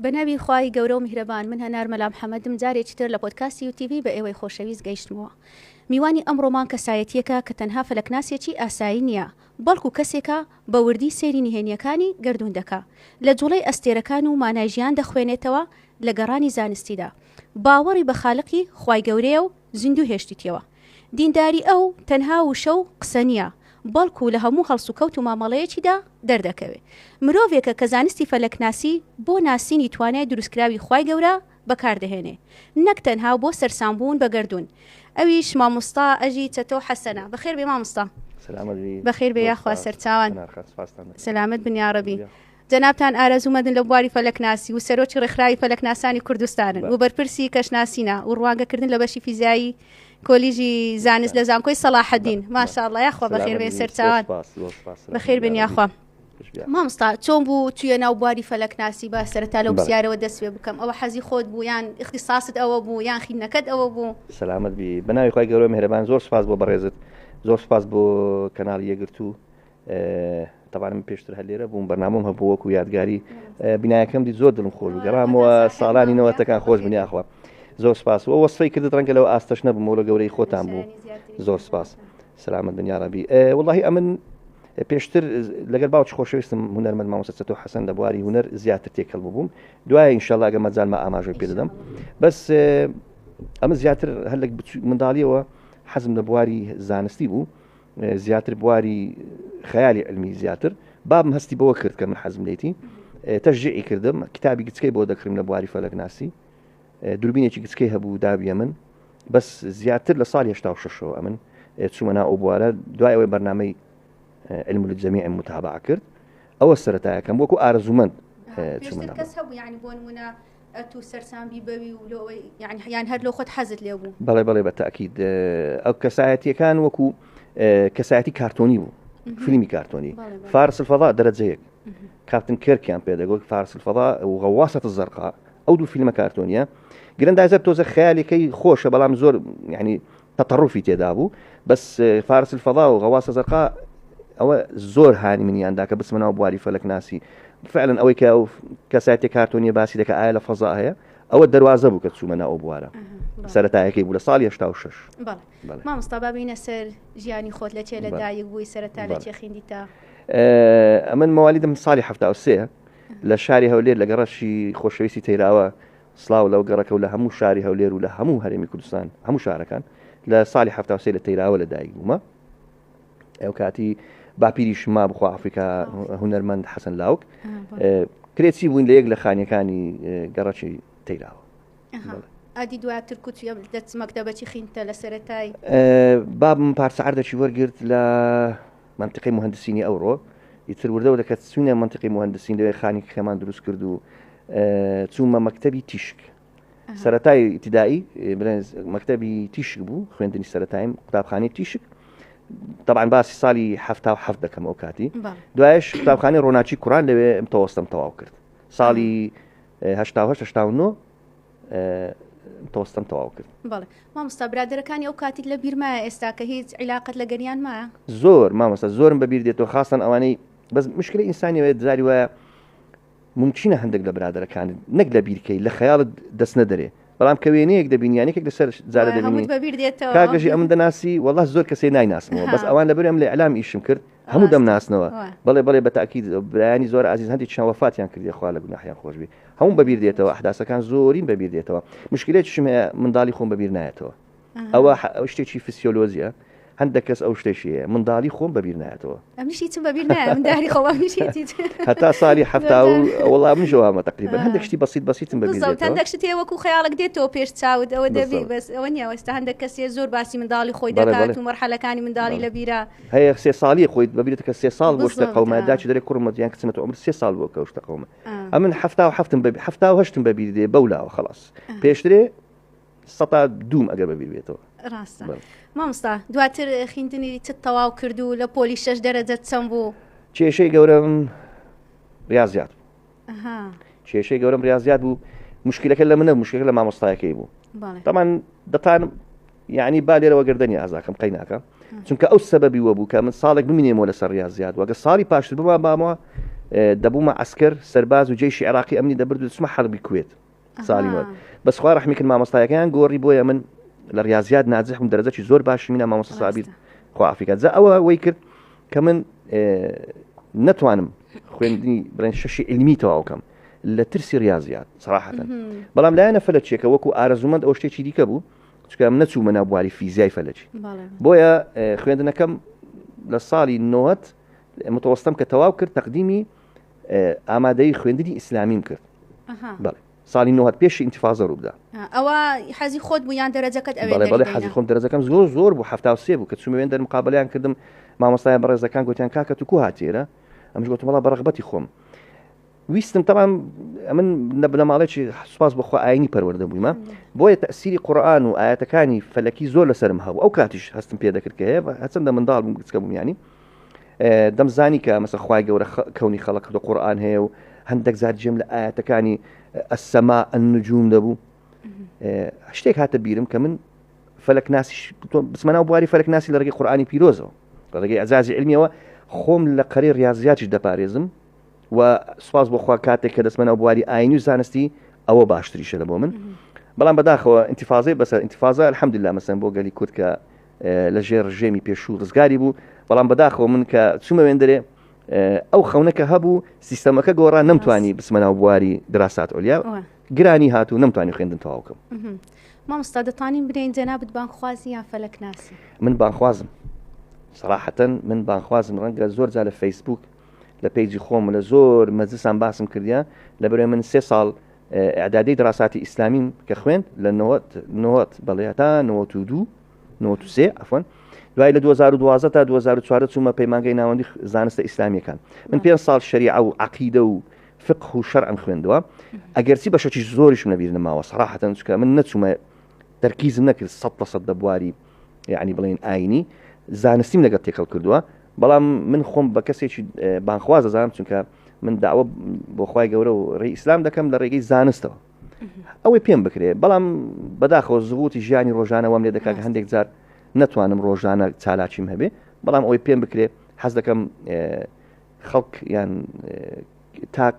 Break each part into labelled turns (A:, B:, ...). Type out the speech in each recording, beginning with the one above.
A: بەناوی خوای گەورە و میهرەبان من هەنار مەلا محەمەدم جارێکی تر لە پۆدکاستی یوتیڤی بە ئێوەی خۆشەویست گەیشتمەوە. میوانی ئەمڕۆمان کەسایەتییەکە کە تەنها فەلەکناسێکی ئاسایی نییە، بەڵکو کەسێکە بە وردی سەیری نهێنییەکانی گەردوون دەکا، لە جوڵەی ئەستێرەکان و مانای ژیان دەخوێنێتەوە لە گەڕانی زانستیدا باوەڕی بە خالقی خوای گەورەیە و زیندوو هێشتیتیەوە. دینداری ئەو تەنها وشە و قسە نییە، بەڵکو لە هەموو هەڵسوکەوت و مامەڵەیەکیدا دەردەکەوێ. مرۆڤێکە کە زانستی فەلەکناسی بۆ ناسینی توانای دروستکراوی خوای گەورە بەکاردەهێنێ، نەک تەنها بۆ سەرسامبوون بە گەردوون. ئەویش مامۆستا ئەژی چەتۆ حەسەنە. بەخێر بێ مامۆستا.
B: سەلامەت بی.
A: بەخێر بێ
B: زۆر
A: یاخوا
B: سپاس.
A: سەرچاوان.
B: هەنار خان سپاستان دەکەم.
A: سەلامەت بن یاڕەبی.
B: یاخوا.
A: جەنابتان ئارەزوومەندن لە بواری فەلەکناسی و سەرۆکی ڕێکخراوی فەلەکناسانی کوردستانن و بەرپرسی کەشناسینە و ڕوانگەکردن لە بەشی فیزیایی کۆلیژی زانست لە زانکۆی سەڵاحەدین. ماشاءاللە یاخوا بەخێر بێن سەرچاوان. بەخێر بێن یاخوا. مامۆستا چۆن بوو چوویە ناو بواری فەلەکناسی؟ با سەرەتا لەو پرسیارەوە دەست پێ بکەم. ئەوە حەزی خۆت بوو یان ئیختیساست ئەوە بوو یان خیندنەکەت ئەوە بوو؟
B: سەلامەت بی. بەناوی خوای گەورە میهرەبان. زۆر سوپاس بۆ بەڕێزت، زۆر سوپاس بۆ کەناڵی یەکگرتوو. تەبعەن من پێشتر هەر لێرە بووم بەرنامەم هەبوو وەکو یادگاری بینایەکەم دی زۆر دڵم خۆش بوو گەڕامەوە ساڵانی نەوەتەکان خۆش بن یاخوا زۆر سپاس و وەسفەی کردت ڕەنگە لەو ئاستەش نەبووم لە گەورەی خۆتان بوو زۆر سپاس سلامت بن یاڕەبی وڵی ئەمن پێشتر لەگەر باوکی خۆشەویستم هونەرمەند مامۆستا چەتۆ حەسەن لە بواری هونەر زیاتر تێکەڵ ببووم دوای ئینشاءاللە ئەگەر مەجالمە ئاماژەی پێ دەدەم بەس ئەمە زیاتر هەر لە منداڵیەوە حەزم لە بواری زانستی بوو زیاتر بواری خەیالی علمی زیاتر بابم هەستی بەوە کرد کە من حەزم لێتی تەشجیعی کردم کتابی گچکەی بۆ دەکڕیم لە بواری فەلەکناسی دوربینێکی گچکەی هەبوو دابیە من بەس زیاتر لە ساڵی 86ەوە ئەمن چوومە ناو ئەو بوارە دوای ئەوەی بەرنامەی علم للجميع متابعە کرد ئەوە سەرەتایەکەم وەکو ئارەزوومەند
A: چوومە ناو. کەس هەبوو یعنی بۆ نمونە ئەتوو سەرسام بی بەوی و لۆ ئەوەی یعنی یان هەر لۆ خۆت حەزت لێ بوو؟
B: بەڵێ بەڵێ بە تاکید ئەو کەسایەتیەکان وەکو کەسایەتی کارتۆنی بوو فیلمی کارتۆنی فارس الفضاء دەرەجەیەک کاپتن کێرکیان پێ دەگوت فارس الفضاء و غواصة الزرقاء ئەو دوو فیلمە کارتۆنیە گرندایزەر تۆزە خەیالیەکەی خۆشە بەڵام زۆر یعنی تەتەڕوفی تێدا بوو بەس فارس الفضاء و غواصە زەرقا ئەوە زۆر هانی منیاندا کە بچمە ناو بواری فەلەکناسی فعلا ئەوەی کە ئەو کەسایەتی کارتۆنیە باسی دەکە ئایا لە فەزا هەیە ئەوە دەواازە بوو کە چوومە ناو ئەو بوارە سەتایەکەی بوو لە ساڵی 86
A: مامۆستا بابینە سەر ژیانی خۆت لە چێ لە دایک بووی سەرەتا لە چێ خیندیتە
B: ئەمن موالیدم ساڵی 73 لە شاری هەولێر لە گەڕەشی خۆشەویستی تەیراوە سڵاو لەو گەڕەکە و لە هەموو شاری هەولێر و لە هەموو هەرێمی کوردستان هەموو شارەکان لە ساڵی 73 لە تەیراوە لە دایک بوومە ئەو کاتی باپیریش ما بخوا ئەفریکا هونەرمەند حەسەن لاوک کرێچی بووین لە یەک لە خانیەکانی گەڕەکی تەیراوە
A: ئەدی دواتر کوتیە دەچ مەکتەبەچی خینتە لە سەرەتای
B: بابم پارچە عەردەکی وەرگرت لە مەنتیقەی موهەندسینی ئەوڕۆ ئیتر وردە وردە کە چوینە مەنتیقەی موهەندسین لەوێ خانی خێمان دروست کرد و چوومە مەکتەبی تیشک سەتای ئیبتیدایی مەکتەبی تیشک بوو خوێندنی سەتایم قوتابخانەی تیشک طبعا باسی ساڵی ه دەکەم ئەو کاتی دوایش قوتابخانەی ڕۆناکی کوڕان لەوێ متەوەستم تەواو کرد ساڵی 1970 تۆستم تەواو کرد.
A: بەڵێ مامۆستا برادەرەکانی ئەو کاتیت لە بیر مایە ئێستا کە هیچ عیلاقەت لە گەریان مایە؟
B: زۆر مامۆستا زۆرم بە بیر دێتەوە خاستەن ئەوانەی بەس مشکلە ئینسانی وایە جاری وایە ممکنە هەندێک لە برادەرەکانت نەک لە بیرکەی لە خەیاڵت دەست نەدەرێ بەڵام کە وێنەیەک دەبینی یان یەکێک لەسەر جارە دەبینی کاکەژی ئەمن دەناسی وەڵا زۆر کەسێ نایناسمەوە بەس ئەوان لەبەر ئەم لە ئیعلام ئیشم کرد هەموو دەمناسنەوە بەڵێ بەڵێ بە تاکید برایانی زۆر ئازیز هەندێکیان وەفاتیان کردیە خوا لە گوناحیان خۆش بی هەموو بەبیر دێتەوە ئەحداسەکان زۆرین بەبیر دێتەوە مشکلێکیشم هەیە منداڵی خۆم بەبیر نایەتەوە ئەوە شتێکی فسیۆلۆزیە هەندێک کەس ئەو شتێکی هەیە منداڵی خۆم بەبیر نایەتەوە
A: ئەمیش هیچم بەبیر نایە منداڵی خۆم ئەمیش هیچ
B: هەتا ساڵی حەفتا و وەڵا منیش وامە تقریبا هەندێک شتی بەسیت بەسیتم بەبیر
A: بالضبط هەندێک شت هەیە وەکو خەیاڵک دێتەوە پێش چاوت ئەوە دەبی بەس ئەوە نییە ئێستا هەندێک کەس هەیە زۆر باسی منداڵی خۆی دەکات و مەرحەلەکانی منداڵی لەبیرە
B: هەیە سێ ساڵی خۆیت بەبیرێت کە سێ ساڵ بۆ شتە قەومە داچی دەرێ کوڕمە یان کچمە عمر سێ ساڵ بۆ کە شتە قەومە ئەمن حەفتا و حەفتم بە حەفتا و هەشتم بەبیر دێ بەولاوە خلاص پێشترێ سەتا دووم ئەگەر بەبیر بێتەوە
A: ڕاستە مامۆستا دواتر خیندنی چ تەواو کرد و لە پۆلی شەش دەرەجە چەند بوو؟
B: کێشەی گەورەم ریاضیات بوو کێشەی گەورەم ریاضیات بوو مشکلەکە لە منە مشکلەکە لە مامۆستایەکەی بوو تەمان دەتان یعنی با لێرەوە گردنی ئازاکەم قەی ناکە چونکە ئەو سەبەبی وە بوو کە من ساڵێک بمینێمەوە لەسەر ریاضیات وەگە ساڵی پاشتر بما بامەوە. دەبوومە عەسکەر، سەرباز و جەیشی عێراقی ئەمنی دەبرد و دەچمە حەربی کوێت ساڵی نۆ. بەس خوا ڕەحمی کرد مامۆستایەکەیان گۆڕی بۆیە من لە ڕیازیات ناجح بووم دەرەجەکی زۆر باشی مینا مامۆستا سابیر خوا عەفوی کات. جا ئەوە وەی کرد کە من نەتوانم خوێندنی بڵێن شەشی عیلمی تەواو کەم لە ترسی ڕیازیات سەراحەتەن. بەڵام لایەنە فەلەکیەکە وەکو ئارەزوومەند ئەو شتێکی دیکە بوو چونکە من نەچوومە ناو بواری فیزیای فەلەکی بۆیە خوێندنەکەم لە ساڵی نۆت متوەستەم کە تەواو کرد تەقدیمی ئامادەی خوێندنی ئیسلامیم کرد بەڵێ ساڵی نۆهات پێشی ئینتفازە ڕووبدا
A: ئەوە حەزی خۆت بوو یان دەرەجەکەت ئەوێ
B: بەڵێ بەڵێ حەزی خۆم دەرەجەکەم زۆر زۆر بوو 73 بوو کە چوومە وێن دەر مقابلیان کردم مامۆستایە بەڕێزەکان گوتیان کاکە تو کو هاتێرە ئەمش گوتم وەڵا بە ڕەغبەتی خۆم ویستم تەبعەن ئەمن لە بنەماڵەیەکی سوپاس بۆ خوا ئاینی پەروەردە بوویمە بۆیە تەسیری قورئان و ئاەتەکانی فەلەکی زۆر لەسەرم هەبوو ئەو کاتیش هەستم پێ دەکرد کە هەیە هەچەندە منداڵ بووم گچکە بووم یانی دەمزانی کە مەسە خوای گەورە کەونی خەڵک کردو قورئان هەیە و هەندێک جار جێم لە ئاەتەکانی السماء النجوم دەبوو شتێک هاتە بیرم کە من فەلەکناسیش بچمە ناو بواری فەلەکناسی لە ڕێگەی قورئانی پیرۆزەوە لە ڕێگەی ئەزازی علمیەوە خۆم لە قەرەی ڕاضیاتیش دەپارێزم و سوپاس بۆ خوا کاتێک کە دەچمە ناو بواری ئاینی و زانستی ئەوە باشتریشە لە بۆ من بەڵام بەداخەوە ئینتیفازەی بەسەر ئینتیفازە الحمدلله مەسەن بۆ گەلی کورد کە لە ژێر ڕژێمی پێشوو ڕزگاری بوو بەڵام بەداخەوە من کە چوومە وێندرێ ئەو خەونەکە هەبوو سیستەمەکە گۆڕا نەمتوانی بچمە ناو بواری دراسات علیا گرانی هات و نەمتوانی خوێندن تەواو کەم
A: مامۆستا دەتوانین بنێین جەنابت بانگخوازی یان فەلەکناسی؟
B: من بانگخوازم سەراحەتەن من بانگخوازم ڕەنگە زۆر جا لە فەیسبوک لە page ی خۆم لە زۆر مەجلسان باسم کردیە لەبەرئ من سێ ساڵ ئیعدادی دراساتی ئیسلامیم کە خوێند لە نەوەت نەوەت بەڵێ هەتا 92 93 عفوا دوای لە 2012 تا 2014 چوومە پەیمانگەی ناوەندی زانستە ئیسلامیەکان من پێ ساڵ شەریعە و عقیدە و فقه و شەرعم خوێندووە ئەگەرچی بەشەکی زۆریشم لەبیر نەماوە سەراحەتەن چونکە من نەچوومە تەرکیزم نەکرد سە لە سەد لە بواری یعنی بڵێن ئاینی زانستیم لەگەڵ تێکەڵ کردووە بەڵام من خۆم بە کەسێکی بانخواز دەزانم چونکە من داوە بۆ خوای گەورە و ڕێی ئیسلام دەکەم لە ڕێگەی زانستەوە ئەوەی پێم بکرێ بەڵام بەداخەوە زغوتی ژیانی ڕۆژانە وام لێ دەکات هەندێک جار نەتوانم ڕۆژانە چالاکیم هەبێ بەڵام ئەوەی پێم بکرێ حەز دەکەم خەڵک یان تاک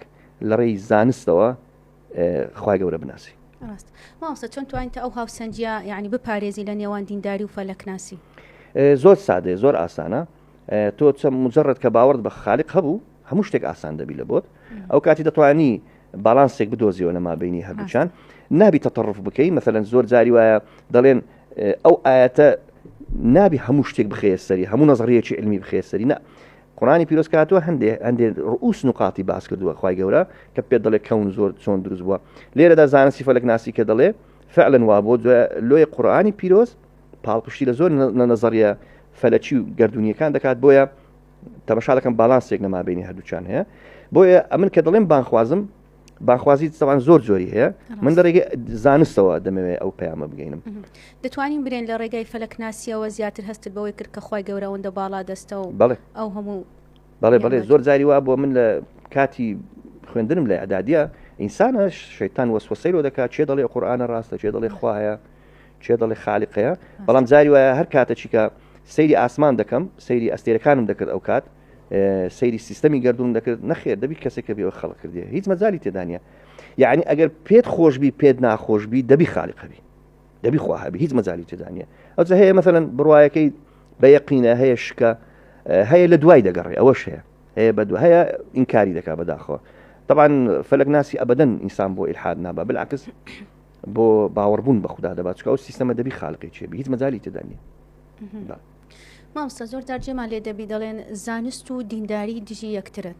B: لە ڕێی زانستەوە خوای گەورە بناسی.
A: ڕاست مامۆستا چۆن توانیتە ئەو هاوسەنگیە یعنی بپارێزی لە نێوان دینداری و فەلەکناسی؟
B: زۆر سادەیە زۆر ئاسانە تۆ چە مجرد کە باوەڕت بە خالق هەبوو هەموو شتێک ئاسان دەبی لە بۆت ئەو کاتی دەتوانی باڵانسێک بدۆزیەوە لە مابینی هەردووچان نابی تەتەڕف بکەی مەسەلەن زۆر جاری وایە دەڵێن ئەو ئاەتە نابی هەموو شتێک بخەیە سەری هەموو نەزڕیەکی علمی بخەیە سەری نە قورئانی پیرۆز کە هاتووە هەندێ هەندێ ڕؤوس نوقاتی باس کردووە خوای گەورە کە پێت دەڵێ کەون زۆر چۆن دروست بووە لێرەدا زانستی فەلەکناسی کە دەڵێ فعلا وا بۆ لۆیە قورئانی پیرۆز پاڵپشتی لە زۆر لە نەزەریە فەلەکی و گردونیەکان دەکات بۆیە تەمەشا دەکەم باڵانسێک لە مابینی هەردووچان هەیە بۆیە ئەمن کە دەڵێم بانخوازم بانخوازی تەوان زۆر جۆری هەیە من لە ڕێگەی زانستەوە دەمەوێت ئەو پەیامە بگەینم.
A: دەتوانین برێن لە ڕێگای فەلەکناسیەوە زیاتر هەستت بەوەی کرد کە خوای گەورە ئەوەندە باڵا دەستە و
B: بەڵێ
A: ئەو هەموو
B: بەڵێ بەڵێ زۆر جاری وا بۆ من لە کاتی خوێندنم لە ئەدادیە ئینسانە شەیتان وەسوەسەی لۆ دەکات چێ دەڵێ قورئانە ڕاستە چێ دەڵێ خوا هەیە چێ دەڵێ خالق هەیە بەڵام جاری وایە هەر کاتە چیکە سەیری ئاسمان دەکەم سەیری ئەستێرەکانم دەکرد ئەو کات سەیری سیستەمی گەردوون دەکرد نەخێر دەبی کەسێک کە بێ خەڵق کردێ هیچ مەجای تێدانە یعنی ئەگەر پێت خۆشببی پێت ناخۆشببی دەبی خالیقەبی دەبی خوا هەبی هیچ مەجای تێدانە ئەو هەیە مەثلەن بڕواەکەی بە یەقینە هەیە شکە هەیە لە دوای دەگەڕێ ئەوەش هەیە هەیە بە هەیە ئینکاری دەکا بەداخەوە طبعا فەلک ناسی ئەبدەن ئینسان بۆ ئیلحاد نابا بالعکس بۆ باوەڕبوون بە خوددا دەبات چکە ئەو سیستەمە دەبی خاڵقی چێبی هیچ مەجای تێدا نیە
A: مامۆستا زۆر جار جێمان لێ دەبی دەڵێن زانست و دینداری دژی یەکترن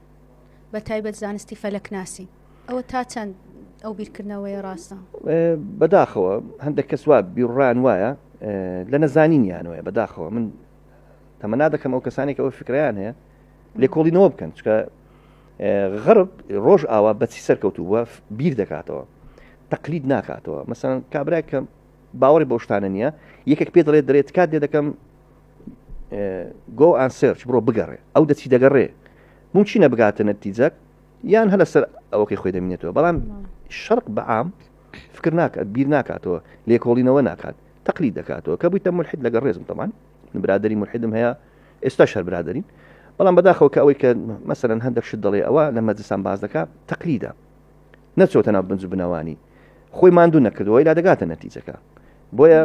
A: بە تایبەت زانستی فەلەکناسی ئەوە تا چەند ئەو بیرکردنەوەیە ڕاستە؟
B: بەداخەوە هەندێک کەس وا بیرڕان وایە لە نەزانینیانەوەیە بەداخەوە من تەمەنا دەکەم ئەو کەسانێک ئەوە فکریان هەیە لێکۆڵینەوە بکەن چکە غەرب ڕۆژ ئاوا بەچی سەرکەوتوو بووە بیر دەکاتەوە تەقلید ناکاتەوە مەسەن کابرای کە باوەڕی بەو شتانە نییە یەکێک پێ دەڵێت دەرێت تکات لێ دەکەم go and search بڕۆ بگەڕێ ئەو دەچی دەگەڕێ ممکنە بگاتە نەتیجەک یان هەر لەسەر ئەوەکەی خۆی دەمینێتەوە بەڵام شەرق بەعام فکر ناکات بیر ناکاتەوە لێکۆڵینەوە ناکات تەقلید دەکاتەوە کە بوویتە ملحد لەگەڵ ڕێزم تەمان برادری ملحدم هەیە ئێستا شەر برادرین. بەڵام بەداخەوە کە ئەوەی کە مەسەلەن هەندێک شت دەڵێ ئەوە لە مەجلسان باس دەکا تەقلیدە نەچۆتە ناو بنج و بنەوانی خۆی ماندوو نەکردەوە لا دەگاتە نەتیجەکە بۆیە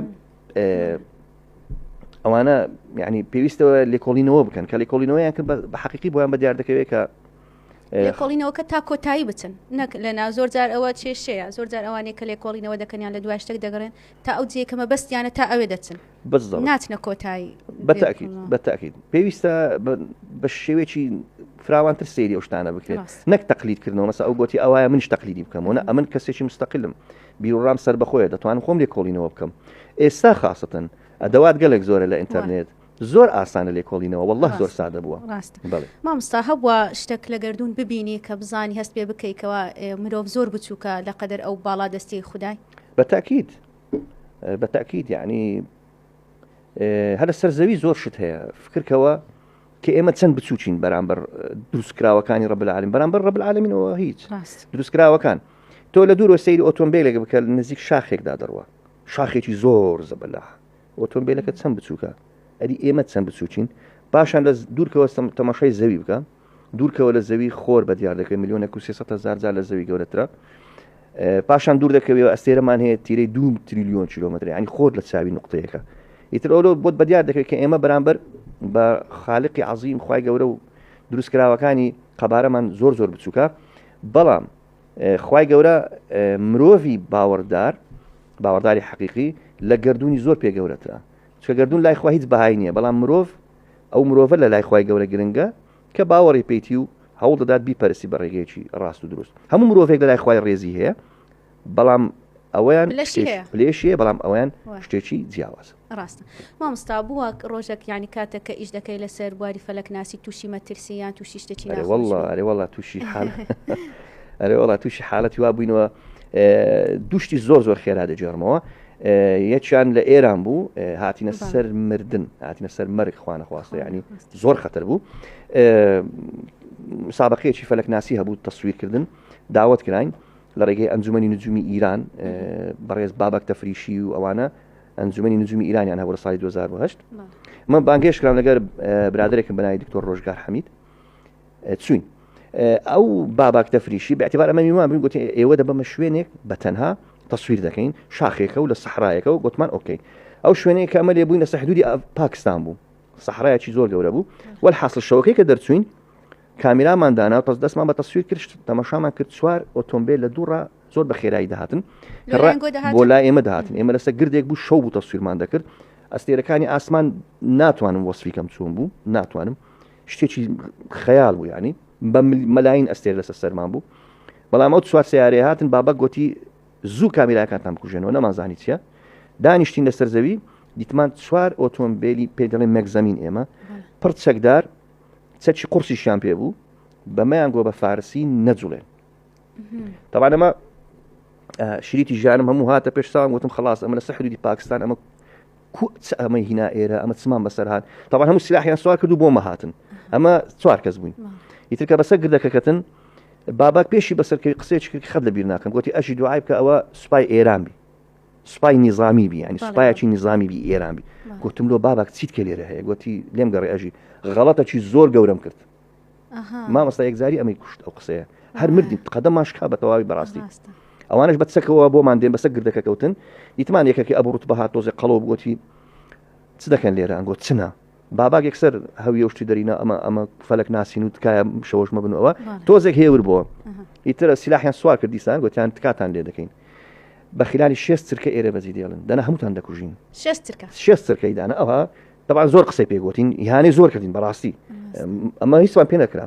B: ئەوانە یعنی پێویستەوە لێکۆڵینەوە بکەن کە لێکۆڵینەوەیان کرد بە حەقیقی بۆیان بە دیار دەکەوێت کە
A: لێکۆڵینەوەکە تا کۆتایی بچن نەک لە ناو زۆر جار ئەوە کێشەیە زۆر جار ئەوانەی کە لێکۆڵینەوە دەکەنیان لە دوای شتێک دەگەڕێن تا ئەو جێ کە مەبەستیانە تا ئەوێ دەچن
B: بالضبط
A: ناچنە کۆتایی
B: بەتاکید بەتاکید پێویستە بە شێوەیەکی فراوانتر سەیری ئەو شتانە بکرێت نەک تەقلید کردنەوە مەسە ئەو گوتی ئەوایە منش تەقلیدی بکەم وە ئەمن کەسێکی مستەقلم بیرڕام سەر بەخۆیە دەتوانم خۆم لێکۆڵینەوە بکەم ئێستا خاستن ئەدەوات گەلێک زۆرە لە ئینتەرنێت زۆر ئاسانە لێکۆڵینەوە والله زۆر سادە بووە
A: ڕاست مامۆستا هەبووە شتێک لە گردون ببینی کە بزانی هەست پێ بکەیتەوە مرۆڤ زۆر بچووکە لە قەدەر ئەو باڵا دەستی خودای
B: بەتاکیید بە تاکید یعنی هەر لەسەر زەوی زۆر شت هەیە فکرکەوە کە ئێمە چەند بچووکین بەرامبەر دروستکراوەکانی ڕەب العالمین بەرامبەر ڕەب العالمینەوە هیچ دروستکراوەکان تۆ لە دوورەوە سەیری ئۆتۆمبیلێک بکە نزیک شاخێکدا دەڕوە شاخێکی زۆر زەبەلاح ئۆتۆمبیلەکە چەند بچووکە ئەری ئێمە چەند بچووکین پاشان لە دوورکەوە تەماشای زەوی بکە دوورکەوە لە زەوی خۆر بە دیار دەکەوێت ملیۆنێک و 300 هزار جار لە زەوی گەورەترە پاشان دوور دەکەوێت ئەستێرەمان هەیە تیرەی دو تریلیۆن کیلۆمەتر ینی خۆر لە چاوی نقطەیەەکە ئیتر ئەولۆ بۆت بە دیار دەکەوێت کە ئێمە بەرامبەر بە خالقی عظیم خوای گەورە و دروستکراوەکانی قەبارەمان زۆر زۆر بچووکە بەڵام خوای گەورە مرۆڤی باوەڕدار باوەڕداری حەقیقی لە گردردونی زۆر پێگەورەترە چکە گردون لای خوا هیچ بەهای نییە بەڵام مرۆڤ ئەو مرۆڤە لە لای خوای گەورە گرنگە کە باوەڕی پێیتی و هەوڵ دەدات بیپەرستی بە ڕێگەیەکی ڕاست و دروست. هەموو مرۆڤێک لە لای خوای ڕێزی هەیە، بەڵام ئەوەیان
A: پلەشی هەیە.
B: پلەشی هەیە، بەڵام ئەویان شتێکی جیاوازە.
A: ڕاستە مامۆستا، بووە ڕۆژێک یانی کاتێک کە ئیش دەکەی لەسەر بواری فەلەکناسی تووشی مەترسی یان تووشی شتێکی
B: ئەرێ وەڵڵا ئەرێ وەڵڵا تووشی حاڵ ئەرێ وەڵا تووشی حاڵەتی وا بووینەوە دوو شتی زۆر زۆر خێرا دەگێڕمەوە. یەکیان لە ئێران بوو هاتینە سەر مردن هاتینە سەر مەرگ خوانەخواستە ینی زۆر خەتەر بوو سابقەیەکی فەلەکناسی هەبوو تەسویرکردن داوت کراین لە ڕێگەی ئەنجومی نجومی ئیران بەڕێز بابەک تەفریشی و ئەوانە ئەنجومی نجومی ئیرانیان هەبوو لە ساڵی 2008 من بانگێش کرام لەگەر برادێکم بەناوی دکتۆر ڕۆژگار حەمید چوین ئەو باباک تەفریشی باعتبار ئەمە میوان بووین گوتی ئێوە دەبەمە شوێنێک بە تەنها تەسویر دەکەین شاخێکە و لە سەحرایەکە و گوتمان okay ئەو شوێنەیە کە ئەمە لێ بووین لە حدودی پاکستان بوو سەحرایەکی زۆر گەورە بوو وەلحاصل شەوەکەی کە دەرچوین کامیرامان دانا پس دەستمان بە تەسویر کرد تەماشامان کرد چوار ئۆتۆمبیل لە دووڕا زۆر بە خێرایی دەهاتن بۆ لای ئێمە دەهاتن ئێمە لەسەر گردێک بوو شەو بوو تەسویرمان دەکرد ئەستێرەکانی ئاسمان ناتوانم وەسفیکەم چۆن بوو ناتوانم شتێکی خەیاڵ بوو یعنی بە مەلاین ئەستێر لەسەر سەرمان بوو بەڵام ئەو چوار سیارەیە هاتن بابە گوتی زوو کامیراکانتان بکوژێنەوە نەمانزانی چییە دانیشتین لەسەر زەوی دیتمان چوار ئۆتۆمبیلی پێ دەڵێن مەگزەمین ئێمە پڕ چەکدار چەکی قورسیشیان پێ بوو بەمەیان گۆ بە فارسی نەجوڵێن تەبان ئەمە شریتی ژیانم هەموو هاتە پێش ساڵ وتم خلاص ئەمە لە سەحری پاکستان ئەمە کو چ ئەمەی هینا ئێرە ئەمە چمان بەسەر هات تاوان هەموو سلاحیان سوار کرد و بۆمە هاتن ئەمە چوار کەس بووین ئیتر کە بەسەر گردەکەکەتن باباک پێشی بەسەرکەوی قسەیەکی کرد خەت لە بیر ناکەم گوتی ئەژی دوعای بکە ئەوە سوپای ئێران بی سوپای نیزامی بی ینی سوپایەکی نیزامی بی ئێران بی گوتم لۆ باباک چیت کە لێرە هەیە گوتی لێم گەڕێ ئەژی غەڵەتەکی زۆر گەورەم کرد مامۆستا یەکجاری ئەمەی کوشت ئەو قسەیە هەر مردین قەدەمان شکا بە تەواوی بەڕاستی ئەوانش بە چەکەوە بۆمان دێن بەسەر گردەکە کەوتن دیتمان یەکێکی ئەبوو ڕوتبە هات تۆزێ قەڵەو بگوتی چ دەکەن لێرە ئەنگۆ چنە باباک یەکسەر هەویە شتی دەرینا ئەمە ئەمە فەلەک ناسین و تکایە شەوەش مەبن ئەوە تۆزێک هێور بووە ئیترە سیلاحیان سوار کرد دیسان گوتیان تکاتان لێ دەکەین بە خلالی شێست چرکە ئێرە بەجی دێڵن دەنا هەمووتان دەکوژین
A: شێست چرکە
B: شێست چرکەی دانا ئەوها تەبعەن زۆر قسەی پێ گوتین ئیهانەی زۆر کردین بەڕاستی ئەمە هیچمان پێ نەکرا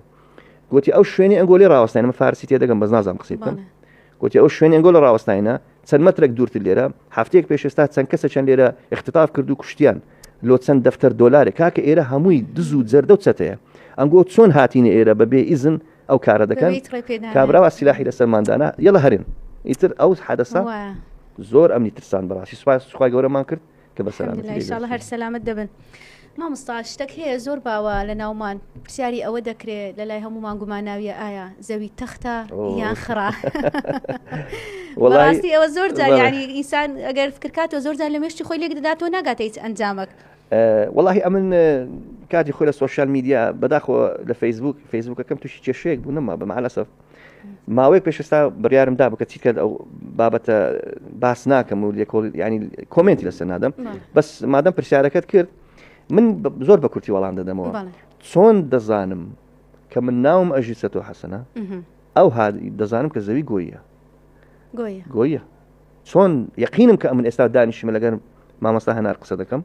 B: گوتی ئەو شوێنی ئەنگۆ لێ ڕاوەستاین من فارسی تێدەگەم بەس نازانم قسەی بکەم گوتی ئەو شوێنی ئەنگۆ لە ڕاوەستاینە چەند مەترێک دوورتر لێرە هەفتەیەک پێش ئێستا چەند کەسە چەند لێرە اختطاف کرد و کوشتیان لۆ چەند دەفتەر دۆلارێک کاکە ئێرە هەمووی دز و جەردە و چەتەیە ئەنگۆ چۆن هاتینە ئێرە بەبێ ئیزن ئەو کارە دەکەن کابراوە سیلاحی لەسەرماندانا یەڵە هەرێن ئیتر ئەو حەدەسە زۆر ئەمنی ترسان بەڕاستی سوپاس خوای گەورەمان کرد کە بە سەلامەتی
A: لێ ئیشاڵڵا هەر سەلامەت دەبن. مامۆستا شتەک هەیە زۆر باوە لە ناومان پرسیاری ئەوە دەکرێت لە لای هەمومان گوماناویە ئایا زەوی تەختە یان خڕا وەڵاستی ئەوە زۆر جار ینی ئینسان ئەگەر فکرکاتەوە زۆر جار لە مێشتی خۆی لێک دەداتەوە ناگاتە هیچ ئەنجامەک.
B: وەڵاهی ئەمن کاتی خۆی لە social media بەداخەوە لە فەیسبوک فەیسبوکەکەم تووشی کێشەیەک بوو نەما بە مەعلەسەف ماوەیەک پێش ئێستا بڕیارم دا بکە چیتکە ئەو بابەتە باس ناکەم و لێکۆڵ ینی comment ی لەسەر نادەم بەس مادەم پرسیارەکەت کرد من زۆر بە کورتی وەڵام دەدەمەوە چۆن دەزانم کە من ناوم ئەژی سەتۆ حەسەنە ئەو دەزانم کە زەوی گۆیە گۆیە چۆن یەقینم کە ئەمن ئێستا دانیشمە لەگەر مامۆستا هەنار قسە دەکەم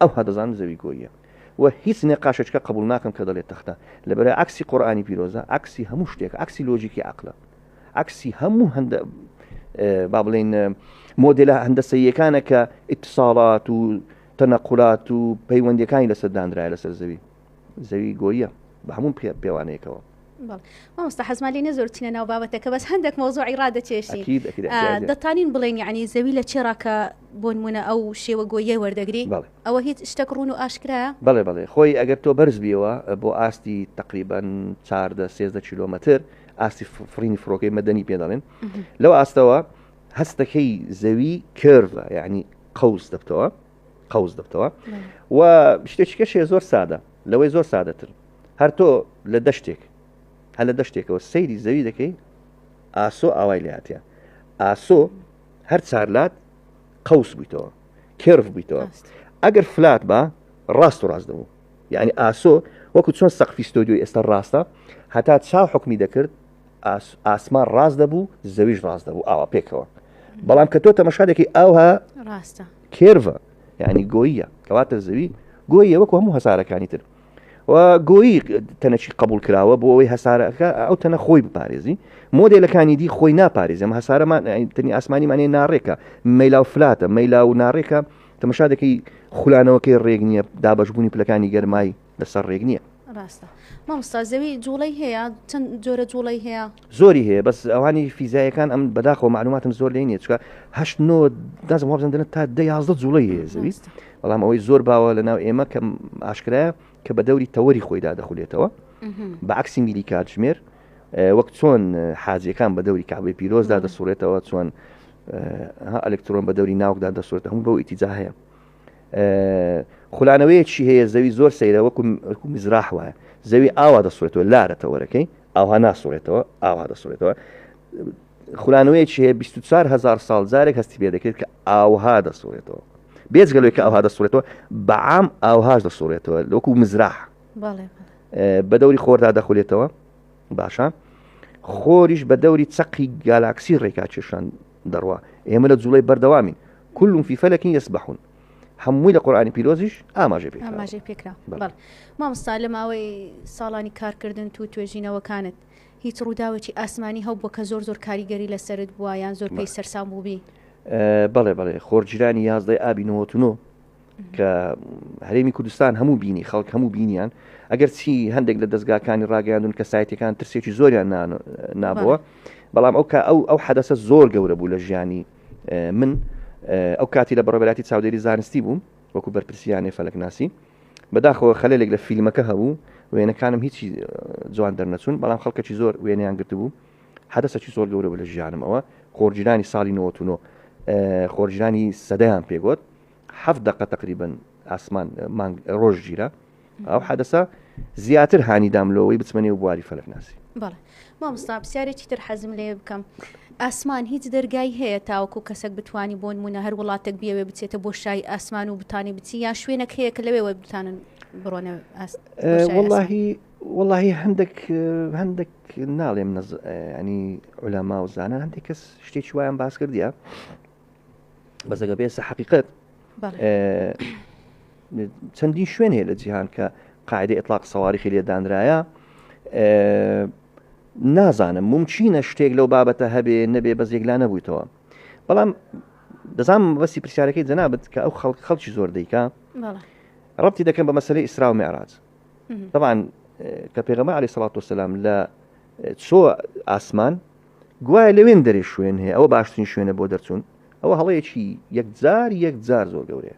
B: ئەوها دەزانم زەوی گۆییە و هیچ نقاشێکە قبول ناکەم کە دەڵێت تەختە لەبەر عکسی قورئانی پیرۆزە عکسی هەموو شتێک عکسی لۆجیکی عقلە عکسی هەموو هەندە با بڵین مۆدلە هەندەسەیەکانە کە اتصالات و تەنەقولات و پەیوەندیەکانی لەسەر دانرایە لەسەر زەوی زەوی گۆییە بە هەموو پێوانەیەکەوە.
A: مامۆستا حەزمان لێ نیە زۆر بچینە ناو بابەتەکە بەس هەندێک مەوزوعی ڕادەکێشین دەتانین بڵێن یعنی زەوی لە چێ ڕاکە بۆ نمونە ئەو شێوە گۆیە وەردەگری ئەوە هیچ شتێک ڕوون و ئاشکرایە؟
B: بەڵێ بەڵێ خۆی ئەگەر تۆ بەرز بیەوە بۆ ئاستی تقریبان چاردە سێزدە کیلۆمەتر ئاستی فڕینی فڕۆکەی مەدەنی پێ دەڵێن لەو ئاستەوە هەستەکەی زەوی curve ە یعنی قەوس دەبتەوە قەوس دەبتەوە و شتێکی کەشێ زۆر سادە لەوەی زۆر سادەتر هەر تۆ لە دەشتێک هەر لە دەشتێکەوە سەیری زەوی دەکەی ئاسۆ ئاوای لاتە ئاسۆ هەر چارلات قەوس بوویتەوە curve بوویتەوە ئەگەر flat بە ڕاست و ڕاست دەبوو یعنی ئاسۆ وەکو چۆن سەقفی ستۆدیۆی ئێستا ڕاستە هەتا چاو حکمی دەکرد ئاسمان ڕاست دەبوو زەویش ڕاست دەبوو ئاوا پێکەوە بەڵام کە تۆ تەمەشا دەکەی ئاوها
A: ڕاستە
B: curve ە یعنی گۆییە کەواتە زەوی گۆییە وەکو هەموو هەسارەکانی تر و گۆیی تەنەکی قبول کراوە بۆ ئەوەی هەسارەکە ئەو تەنە خۆی بپارێزی مۆدێلەکانی دی خۆی ناپارێزی ئەم هەسارەمان تەنی ئاسمانیمانێ ناڕێکە مەیلا و flat ە مەیلا و ناڕێکە تەمەشا دەکەی خولانەوەکەی ڕێک نییە دابەشبوونی پلەکانی گەرمای لەسەر ڕێک نییە.
A: ڕاستە مامۆستا زەوی جوڵەی هەیە چەند جۆرە جوڵەی هەیە؟
B: زۆری هەیە بەس ئەوانی فیزایەکان ئەم بەداخەوە معلوماتم زۆر لێ نییە چکە هەشت نۆ دازم وابزانم دەنە تا دە یازدە جوڵەی هەیە زەوی بەڵام ئەوەی زۆر باوە لە ناو ئێمە کە ئاشکرایە کە بە دەوری تەوەری خۆیدا دەخولێتەوە بە عکسی میلی کاتژمێر وەک چۆن حاجیەکان بە دەوری کعبەی پیرۆزدا دەسوڕێتەوە چۆن ئەلکترۆن بە دەوری ناوکدا دەسوڕێت هەموو بەو ئیتیجا هەیە خولانەوەیەکی هەیە زەوی زۆر سەیرە وەکو وەکو مزراح وایە زەوی ئاوا دەسوڕێتەوە لارە تەوەرەکەی ئاوا ناسوڕێتەوە ئاوا دەسوڕێتەوە خولانەوەیەکی هەیە 24 هزار ساڵ جارێک هەستی پێ دەکرێت کە ئاوها دەسوڕێتەوە بێجگەلەوەی کە ئەوها دەسوڕێتەوە بەعام ئاوهاش دەسوڕێتەوە وەکو مزراح بە دەوری خۆردا دەخولێتەوە باشە خۆریش بە دەوری چەقی گالاکسی ڕێکا کێشان دەڕوا ئێمە لە جوڵەی بەردەوامین كل في فلك يسبحون هەمووی لە قورآانی پیرۆزیش ئاماژەی پێ
A: ئاماژەی پێکرا مامۆستا لە ماوەی ساڵانی کارکردن تو توێژینەوەکانت هیچ ڕووداوێکی ئاسمانی هەبووە کە زۆر زۆر کاریگەری لەسەرت بووە یان زۆر پێی سەرسام بووبی؟
B: بەڵێ بەڵێ خۆرگیرانی یازدەی ئابی 99 کە هەرێمی کوردستان هەموو بینی خەڵک هەموو بینیان ئەگەر چی هەندێک لە دەستگاکانی ڕاگەیاندون کەسایەتەکان ترسێکی زۆریان نابووە بەڵام ئەو کە ئەو ئەو حەدەسە زۆر گەورە بوو لە ژیانی من ئەو کاتی لە بەڕێوەبەرایەتی چاودێری زانستی بووم وەکو بەرپرسیانێ فەلەکناسی بەداخەوە خەلێک لە فیلمەکە هەبوو وێنەکانم هیچی جوان دەرنەچوون بەڵام خەڵکەکی زۆر وێنەیان گرتبوو حەدەسەکی زۆر گەورە بوو لە ژیانم ئەوە خۆرگیرانی ساڵی 99 خۆرگیرانی سەدەیان پێگوت هەفت دقە تقریبن ئاسمان مانگ ڕۆژ گیرا ئەو حەدەسە زیاتر هانی دام لەوەی بچمە نێو بواری فەلەکناسی.
A: بەڵێ مامۆستا پرسیارێکی تر حەزم لێ بکەم ئاسمان هیچ دەرگای هەیە تاوەکو کەسێک بتانی بۆ نمونە هەر وڵاتێک بیەوێ بچێتە بۆ شای ئاسمان و بتانی بچی یان شوێنێک هەیە کە لەوێوە بتانن بڕۆنە
B: وەڵاهی وەڵاهی هەندێک هەندێک ناڵێم ینی عولەما و زانان هەندێک کەس شتێکی وایان باس کردیە بەس ئەگەر بێسە حەقیقەت چەندین شوێن هەیە لە جیهان کە قاعدە ئیطلاق سەواریخی لێ دانرایە نازانم ممچینە شتێک لەو بابەتە هەبێ نەبێ بەس یەکلا نەبوویتەوە بەڵام دەزانم بەسی پرسیارەکەی جەنابت کە ئەو خەڵک خەڵکی زۆر دەیکا ڕەتی دەکەم بە مەسلەی ئیسرا و معراج طبعا کە پێغەمبەر علیه الصلاة والسلام لە چۆ ئاسمان گوایە لەوێن دەرێ شوێن هەیە ئەوە باشترین شوێنە بۆ دەرچوون ئەوە هەڵەیەکی یەکجار یەکجار زۆر گەورەیە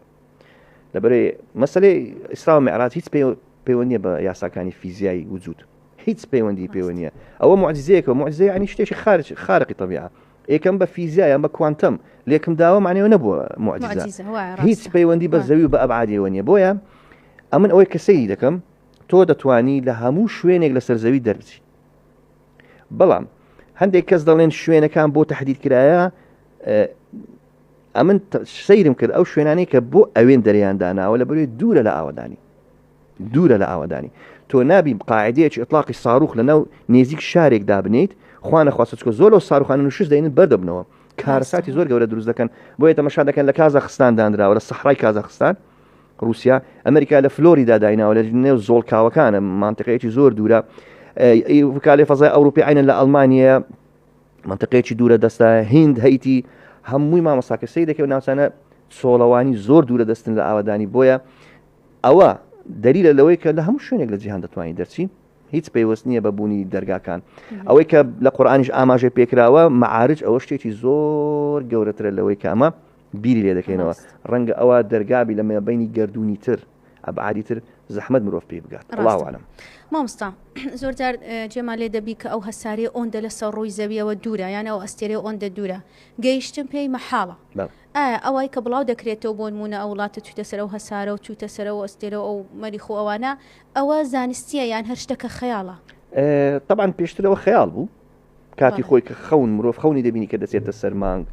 B: لەبەرێ مەسلەی ئیسرا و معراج هیچ پەیوەندیە بە یاساکانی فیزیایی وجود هیچ پەیوەندی پێوە نییە ئەوە معجزەیەکە معجزە ینی شتێکی خارج خارقی طبیعە. یەکەم بە فیزیا یان بە کوانتەم لێکم داوە معنیەوە نەبووە معجزە هیچ پەیوەندی بە زەوی و بە ئەبعادیەوە نییە بۆیە ئەمن ئەوەی کە سەیری دەکەم تۆ دەتوانی لە هەموو شوێنێک لەسەر زەوی دەربچی بەڵام هەندێک کەس دەڵێن شوێنەکان بۆ تهدید کرایە ئەمن سەیرم کرد ئەو شوێنانەی کە بۆ ئەوێن دەریان داناوە لە بەروی دوورە لە ئاوەدانی دوورە لە ئاوەدانی تۆ نابی قاعدەیەکی ئیطلاقی ساروخ لە ناو نێزیک شارێک دابنیت خوا نەخواستە چکە زۆر لەو ساروخانە نوشز دەینن بەردەبنەوە کارەساتی زۆر گەورە دروست دەکەن بۆیە تەمەشا دەکەن لە کازاخستان دانراوە لە سەحرای کازاخستان رووسیا ئەمریکا لە فلۆریدا دایناوە لە نێو زۆڵکاوەکانە مانتقەیەکی زۆر دوورە وکالەی فەزای ئەوروپی عینە لە ئەڵمانیا منطقەیەکی دوورە دەستە هیند هەیتی هەمووی مامۆستاکە سەیر دەکەی و ناوچانە چۆڵەوانی زۆر دوورە دەستن لە ئاوادانی بۆیە ئەوە دەلیلە لەوەی کە لە هەموو شوێنێک لە جیهان دەتوانانی دەرچی هیچ پەیوەست نییە بە بوونی دەرگاکان ئەوەی کە لە قورآانیش ئاماژەی پێکراوە مەعارج ئەوە شتێکی زۆر گەورەترە لەوەی کە ئەمە بیری لێ دەکەینەوە ڕەنگە ئەوە دەرگابی لە مابینی گردردونی تر ئەبعادی تر زەحمەت مرۆڤ پێی بگات الله اعلم.
A: مامۆستا زۆر جار جێمان لێ دەبی کە ئەو هەسارەیە ئۆندە لەسەر ڕووی زەویەوە دوورە یان ئەو ئەستێرەیە ئۆندە دوورە گەیشتن پێی مەحاڵە ئایا ئەوای کە بڵاو دەکرێتەوە بۆ نموونە ئەو وڵاتە چوویتە سەر ئەو هەسارە و چوویتە سەر ئەو ئەستێرە و ئەو مەریخ و ئەوانە ئەوە زانستییە یان هەر شتەکە خەیاڵە؟
B: تەبعەن پێشتر ئەوە خەیاڵ بوو کاتی خۆی کە خەون مرۆڤ خەونی دەبینی کە دەچێتە سەر مانگ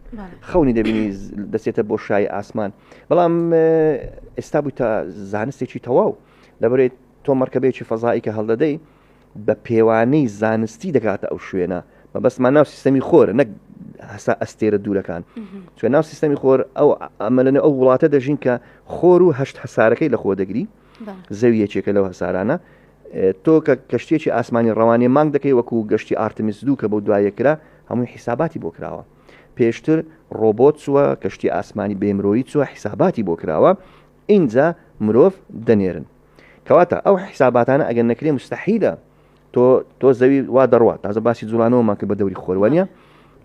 B: خەونی دەبینی دەچێتە بۆ شای ئاسمان بەڵام ئێستا بووی تا زانستێکی تەواو لەبەرێت تۆ مەرکەبێکی فەزایی کە هەڵدەدەی بە پێوانەی زانستی دەگاتە ئەو شوێنە مەبەستمان ناو سیستەمی خۆرە نەک هەسا ئەستێرە دوورەکان چێ ناو سیستەمی خۆر ئەو ئەمەلەنە ئەو وڵاتە دەژین کە خۆر و هەشت هەسارەکەی لە خۆ دەگری زەوی یەکێکە لەو هەسارانە تۆ کە کەشتێکی ئاسمانی ڕەوانەی مانگ دەکەی وەکو گەشتی ئارتمیس دوو کە بۆ دوایە کرا هەمووی حیساباتی بۆ کراوە پێشتر ڕۆبۆت چووە کەشتی ئاسمانی بێمرۆیی چووە حیساباتی بۆ کراوە ئینجا مرۆڤ دەنێرن کەواتە ئەو حیساباتانە ئەگەر نەکرێ مستحیلە تۆ تۆ زەوی وا دەڕوات تازە باسی جوڵانەوەمان کرد بە دەوری خۆر وانە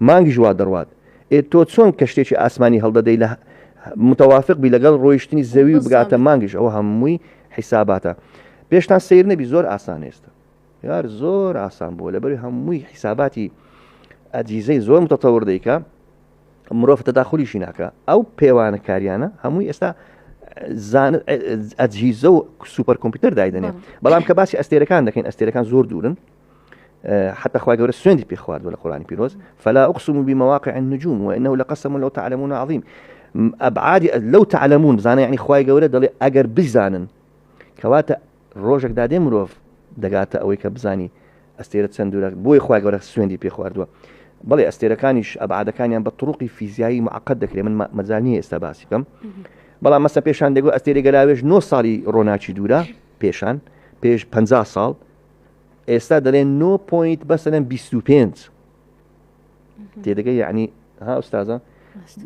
B: مانگیش وا دەڕوات ئێ تۆ چۆن کەشتێکی ئاسمانی هەڵدەدەی لە متوافق بی لەگەڵ ڕۆیشتنی زەوی و بگاتە مانگیش ئەوە هەمووی حیساباتە پێشتان سیر نەبی زۆر ئاسان ئێستا یار زۆر ئاسان بووە لەبەری هەمووی حیساباتی ئەجیزەی زۆر متەتەور دەیکە مرۆڤ تەداخلیشی ناکە ئەو پێوانە کاریانە هەمووی ئێستا ئەجهیزە و سوپەر کۆمپیوتەر دایدەنێ بەڵام کە باسی ئەستێرەکان دەکەین ئەستێرەکان زۆر دوورن حتى خوای گەورە سوێندی پێ خواردوە لە قورآانی پیرۆز فلا أقسم بمواقع النجوم وإنه لقسم لو تعلمون عظيم أبعاد لو تعلمون بزانە یعنی خوای گەورە دەڵێ ئەگەر بزانن کەواتە ڕۆژێک دادێ مرۆڤ دەگاتە ئەوەی کە بزانی ئەستێرە چەند دوورە بۆیە خوای گەورە سوێندی پێ خواردووە بەڵێ ئەستێرەکانیش ئەبعادەکانیان بە طرقی فیزیایی معقد دەکرێت من مەجال نییە ئێستا باسی بکەم بەڵام مەسە پێشان دەگو ئەستێرەی گەلاوێژ 9 ساڵی ڕۆناکی دوورە پێشان پێش 50 ساڵ ئێستا دەڵێن 9 point بەسەرەن 25 تێدەگەی یعنی ها ئوستازە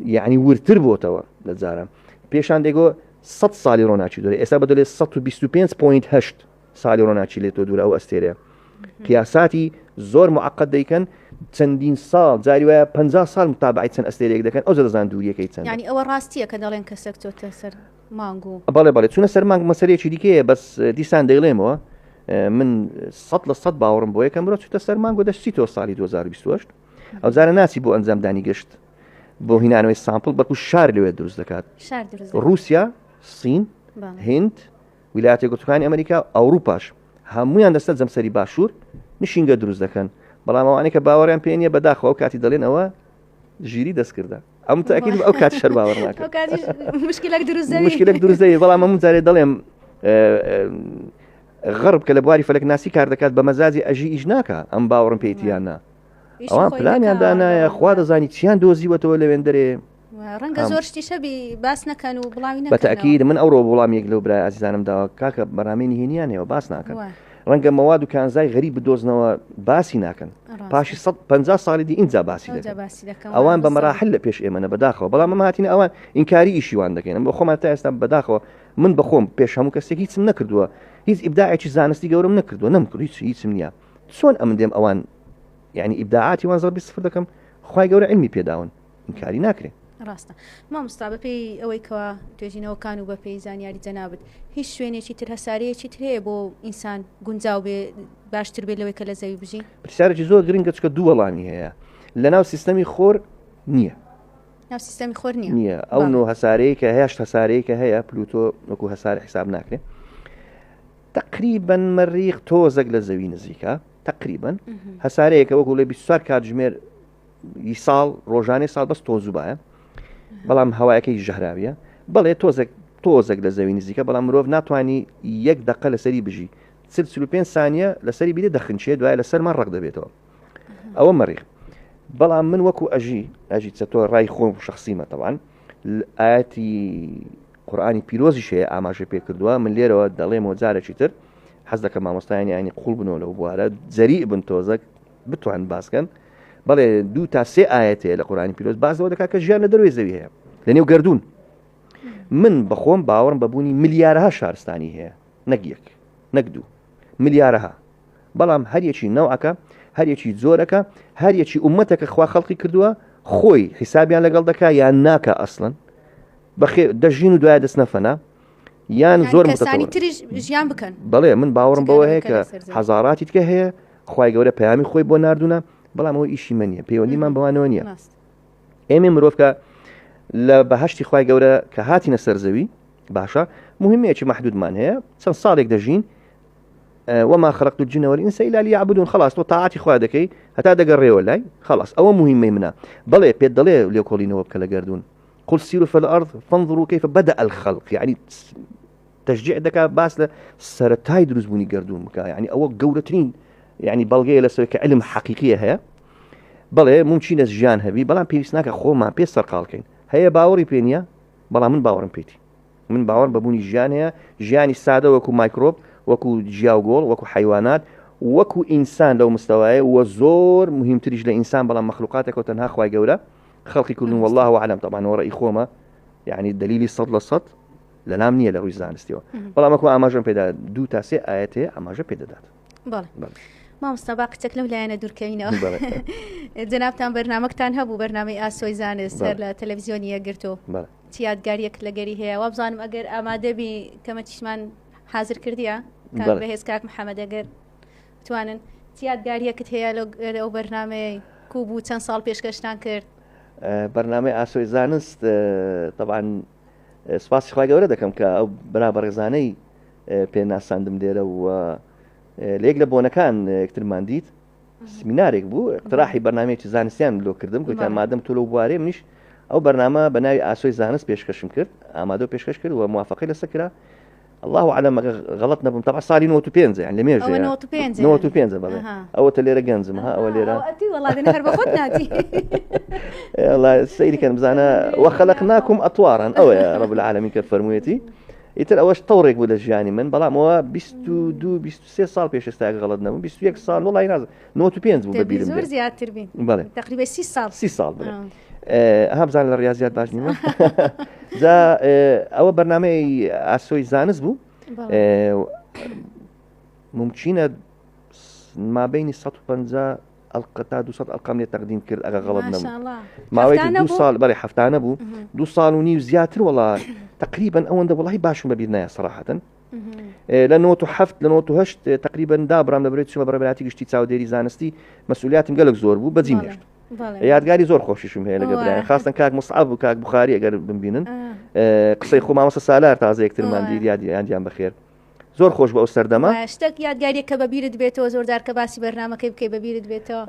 B: یعنی ورتر بۆتەوە لە جاران پێشان دەگۆ 100 ساڵی ڕۆناکی دوورە ئێستا بە دەلێ 125.8 ساڵی ڕۆناکی لێ تۆ دوورە ئەو ئەستێرەیە قیاساتی زۆر معقد دەیکەن چەندین ساڵ جاری وایە 50 ساڵ متابعی چەند ئەستێرێک دەکەن ئەو دەزان دووریەکەی چەند
A: ینی ئەوە ڕاستیە کە دەڵێن کەسێک چۆتە سەر مانگ و
B: بەڵێ بەڵێ چونە سەر مانگ مەسەرێکی دیکەیە بەس دیسان دەیڵێمەوە من سە لە سە باوەڕم بۆ یەکەم مرۆ چوتە سەر مانگ و دەشتیتەوە ساڵی 2028 ئەو جارە ناچی بۆ ئەنجامدانی گەشت بۆ هینانەوەی sample بەڵکو شار لەوێ دروست دەکات رووسیا سین هند ویلایەتە یەکگرتووەکانی ئەمریکا و ئەوروپاش هەمویان لەسەر جەمسەری باشوور نشینگە دروست دەکەن بەڵام ئەوانەی کە باوەڕیان پێ نییە بەداخەوە ئەو کاتی دەڵێن ئەوە ژیری دەستکردە ئەم تاکید ئەو کات شەر باوەڕ ناکەن
A: مشکلێک دروست
B: مشکلێک دروست دەبێت بەڵام هەموو جارێ دەڵێم غەرب کە لە بواری فەلەکناسی کار دەکات بە مەزاجی ئەژی ئیش ناکە ئەم باوەڕم پێیتیان نا ئەوان پلانیان دانایە خوا دەزانی چیان دۆزیوەتەوە لەوێندەرێ
A: ڕەنگە زۆر شتی شەبی باس نەکەن و بڵاوی
B: نەکەنەوە. بەتەئکید من ئەوڕۆ وڵام یەک لەو برای ئازیزانم داوە کاکە بەرنامەی نهێنیان هەیە باس ناکەن ڕەنگە مەواد و کانزای غەریب بدۆزنەوە باسی ناکەن پاشی 150 ساڵی دی ئینجا باسی دەکەن ئەوان بە مەراحل لە پێش ئێمەە بەداخەوە بەڵام ئەمە هاتینە ئەوان ئینکاری ئیشی وان دەکەین بە خۆمان تا ئێستا بەداخەوە من بەخۆم پێش هەموو کەسێک هیچم نەکردووە هیچ ئیبداعێکی زانستی گەورم نەکردووە نەمکرد هیچ هیچم نییە چۆن ئەمن دێم ئەوان یعنی ئیبداعاتی وان زەربی سفر دەکەم خوای گەورە علمی پێداون ئینکاری ناکرێ.
A: ڕاستە مامۆستا بەپێی ئەوەی کەوا توێژینەوەکان و بەپێی زانیاری جەنابت هیچ شوێنێکی تر هەسارەیەکی تر هەیە بۆ ئینسان گونجاو بێ باشتر بێت لەوەی کە لە زەوی بژی؟
B: پرسیارێکی زۆر گرنگە چکە دوو وەڵامی هەیە. لەناو سیستەمی خۆر نییە.
A: ناو سیستەمی خۆر نییە.
B: نییە ئەو نۆ هەسارەیە کە هەشت هەسارەیە کە هەیە پلوتۆ وەکو هەسارە حیساب ناکرێ تقریبا مەریخ تۆزێک لە زەوی نزیکە تقریبا هەسارەیەکە وەکو لێ 24 کاتژمێر ی ساڵ ڕۆژانەی ساڵ بەس تۆز و بایە بەڵام هەوایەکەی ژەهراویە بەڵێ تۆزێک تۆزێک لە زەوی نزیکە بەڵام مرۆڤ ناتوانانی یەک دقە لەسەری بژی 45 سانیە لەسەری بیرە دەخنچێ دوای لەسەرمان ڕق دەبێتەوە ئەوە مەریخ بەڵام من وەکو ئەژی ئەژی چەتۆ ڕای خۆم شخصیمە تەوان ئاەتی قورآانی پیرۆزیش هەیە ئاماژە پێ کردووە من لێرەوە دەڵێم و جارێکی تر حەز دەکەم مامۆستایانی ئاینی قوڵ بنەوە لەو بوارە جەری بن تۆزەک بتوان باسکەن بەڵێ دوو تا سێ ئاەت هەیە لە قورآانی پیرۆز بازەوە دەکات کە ژیان لە دەروی زەوی هەیە لە نێو گردون من بەخۆم باوەڕم بە بوونی ملیارەها شارستانی هەیە نەک یەک نەک دوو ملیارەها بەڵام هەریەکی نەوعەکە هەریەکی جۆرەکە هەریەکی ئومەتەکە خوا خەڵقی کردووە خۆی حیسابیان لەگەڵ دەکا یان ناکا ئەسڵەن بەخێ دەژین و دوای دەستنە فەنا یان زۆر
A: کەسانی تریش ژیان بکەن
B: بەڵێ من باوەڕم بەوە هەیە کە هەزاراتی تکە هەیە خی گەورە پەیامی خۆی بۆ نردونە بەڵام ئەوە ئیشی من نیە پەیوەندیمان بەوانەوە نییە ئێمە مرۆڤ کە لە بەهشتی خی گەورە کە هاتینە سەر زەوی باشە مهمەیەکی محدودمان هەیە چەند ساڵێک دەژین وما خلقت الجن والانس الا ليعبدون خلاص تۆ تاعاتی خوا دەکەی هەتا دەگەڕێەوە لای خلاص ئەوە مهمەی منە بەڵێ پێت دەڵێ لێکۆڵینەوە بکە لە گەردوون قل سيروا في الارض فانظروا كيف بدأ الخلق يعني تشجيع دەکا باس لە سەرەتای دروستبوونی گردون بکە یعنی ئەوە گەورەترین یعنی بەڵگەیە لەسەر کە علم حەقیقیە هەیە بەڵێ ممکنە ژیان هەبی بەڵام پێویست ناکە خۆمان پێ سەرقاڵکەین هەیە باوەڕی پێ نییە بەڵام من باوەڕم پێتی من باوەڕم بە بوونی ژیان هەیە، ژیانی سادە وەکو مایکرۆب، وەکو جیاوگۆڵ، وەکو حەیوانات، وەکو ئینسان لەو مستەوایە و زۆر مهمتریش لە ئینسان بەڵام مەخلوقاتێکە و تەنها خوای گەورە خەڵقی کردوون واللە اعلم طبعا ئەوە ڕەئی خۆمە یعنی دلیلی سەد لە سەد لەلام نییە لە ڕووی زانستیەوە بەڵام وەکو ئاماژەم پێدا دوو تا سێ ئایەت هەیە ئاماژە پێدەدات.
A: بەڵێ مامۆستا با قچەک لەو لایەنە دوورکەوینەوە جەنابتان بەرنامەکتان هەبوو بەرنامەی ئاسۆی زانست هەر لە تەلەڤزیۆنی یەکگرتوو چ یادگاریەک لەگەری هەیە وابزانم ئەگەر ئامادەبی کەمەچیشمان حاضر کردیە کاک بەهێز کاک محەممەد ئەگەر بتوانن چ یادگاریەکت هەیە لەو بەرنمەیە کو بوو چەند ساڵ پێشکەشتان کرد
B: بەرنمەی ئاسۆی زانست طبعا سپاسی خی گەورە دەکەم کە ئەو برا بەڕێزانەی پێناساندم لێرە و لە یەک لە بۆنەکان یەکترمان دیت سمینارێک بوو اقتراحی بەرنمەیەکی زانستیان لۆ کردم گوتیان مادەم تۆ لەو بوارێ منیش ئەو بەرنامە بە ناوی ئاسۆی زانست پێشکەشم کرد ئامادە و پێشکەش کرد و موافقەی لەسەر کرا الله اعلم ئەگەر غەڵەت نەبم تەبع ساڵی 95 یان لە مێژ
A: ئەوە 95
B: 95 بەڵێ ئەوە تە لێرە گەنجم ها ئەوە لێرە
A: ئەتی وەڵا دەنە هەر بە خۆت ناتی
B: والله سەیری کەن بزانە وخلقناكم اطوارا ئەوەیە رب العالمین کە فەرموویەتی ئیتر ئەوەش تەوڕێک بوو لە ژیانی من بەڵام ئەوە 22 23 ساڵ پێش ئێستا ئەگەر غەڵەت نەبووم 21 ساڵ وەڵی نازم 95 بوو بەبیرم
A: زۆر زیاتر بین
B: بەڵێ
A: تقریبا 30 ساڵ
B: 30 ساڵ بڵێ ها بزان لە ڕاضیات باش نیمە جا ئەوە بەرنمەی ئاسۆی زانست بوو ممکنە مابینی 150 ئەڵقە تا 200 ئەڵقەم لێ تەقدیم کرد ئەگە غەڵەت نەبوو ماوەی دو ساڵ بەڵێ هەفتانە بوو دو ساڵ و نیو زیاتر وڵا تقریبا ئەوەندە وڵی باشم بەبیر نایە سەراحەتەن لە 97 لە 98 تقریبا دابرام لە برێت چوە بەڕێبەراتی گشتی چاودێری زانستی مەسئولیاتم گەلک زۆر بوو بەجیم هێشت یادگاری زۆر خۆشیشم هەیە لەگە برایان خاستن کاک مصعب و کاک بخاری ئەگەر بمبینن قسەی خۆ مامۆستا سالار تازە یەکترمان دید یادیان بەخێر زۆر خۆش بوو ئەو سەردەمە.
A: شتەک یادگاریەک کە بەبیرت بێتەوە زۆر جار کە باسی بەرنامەکەی بکەی بەبیرت بێتەوە؟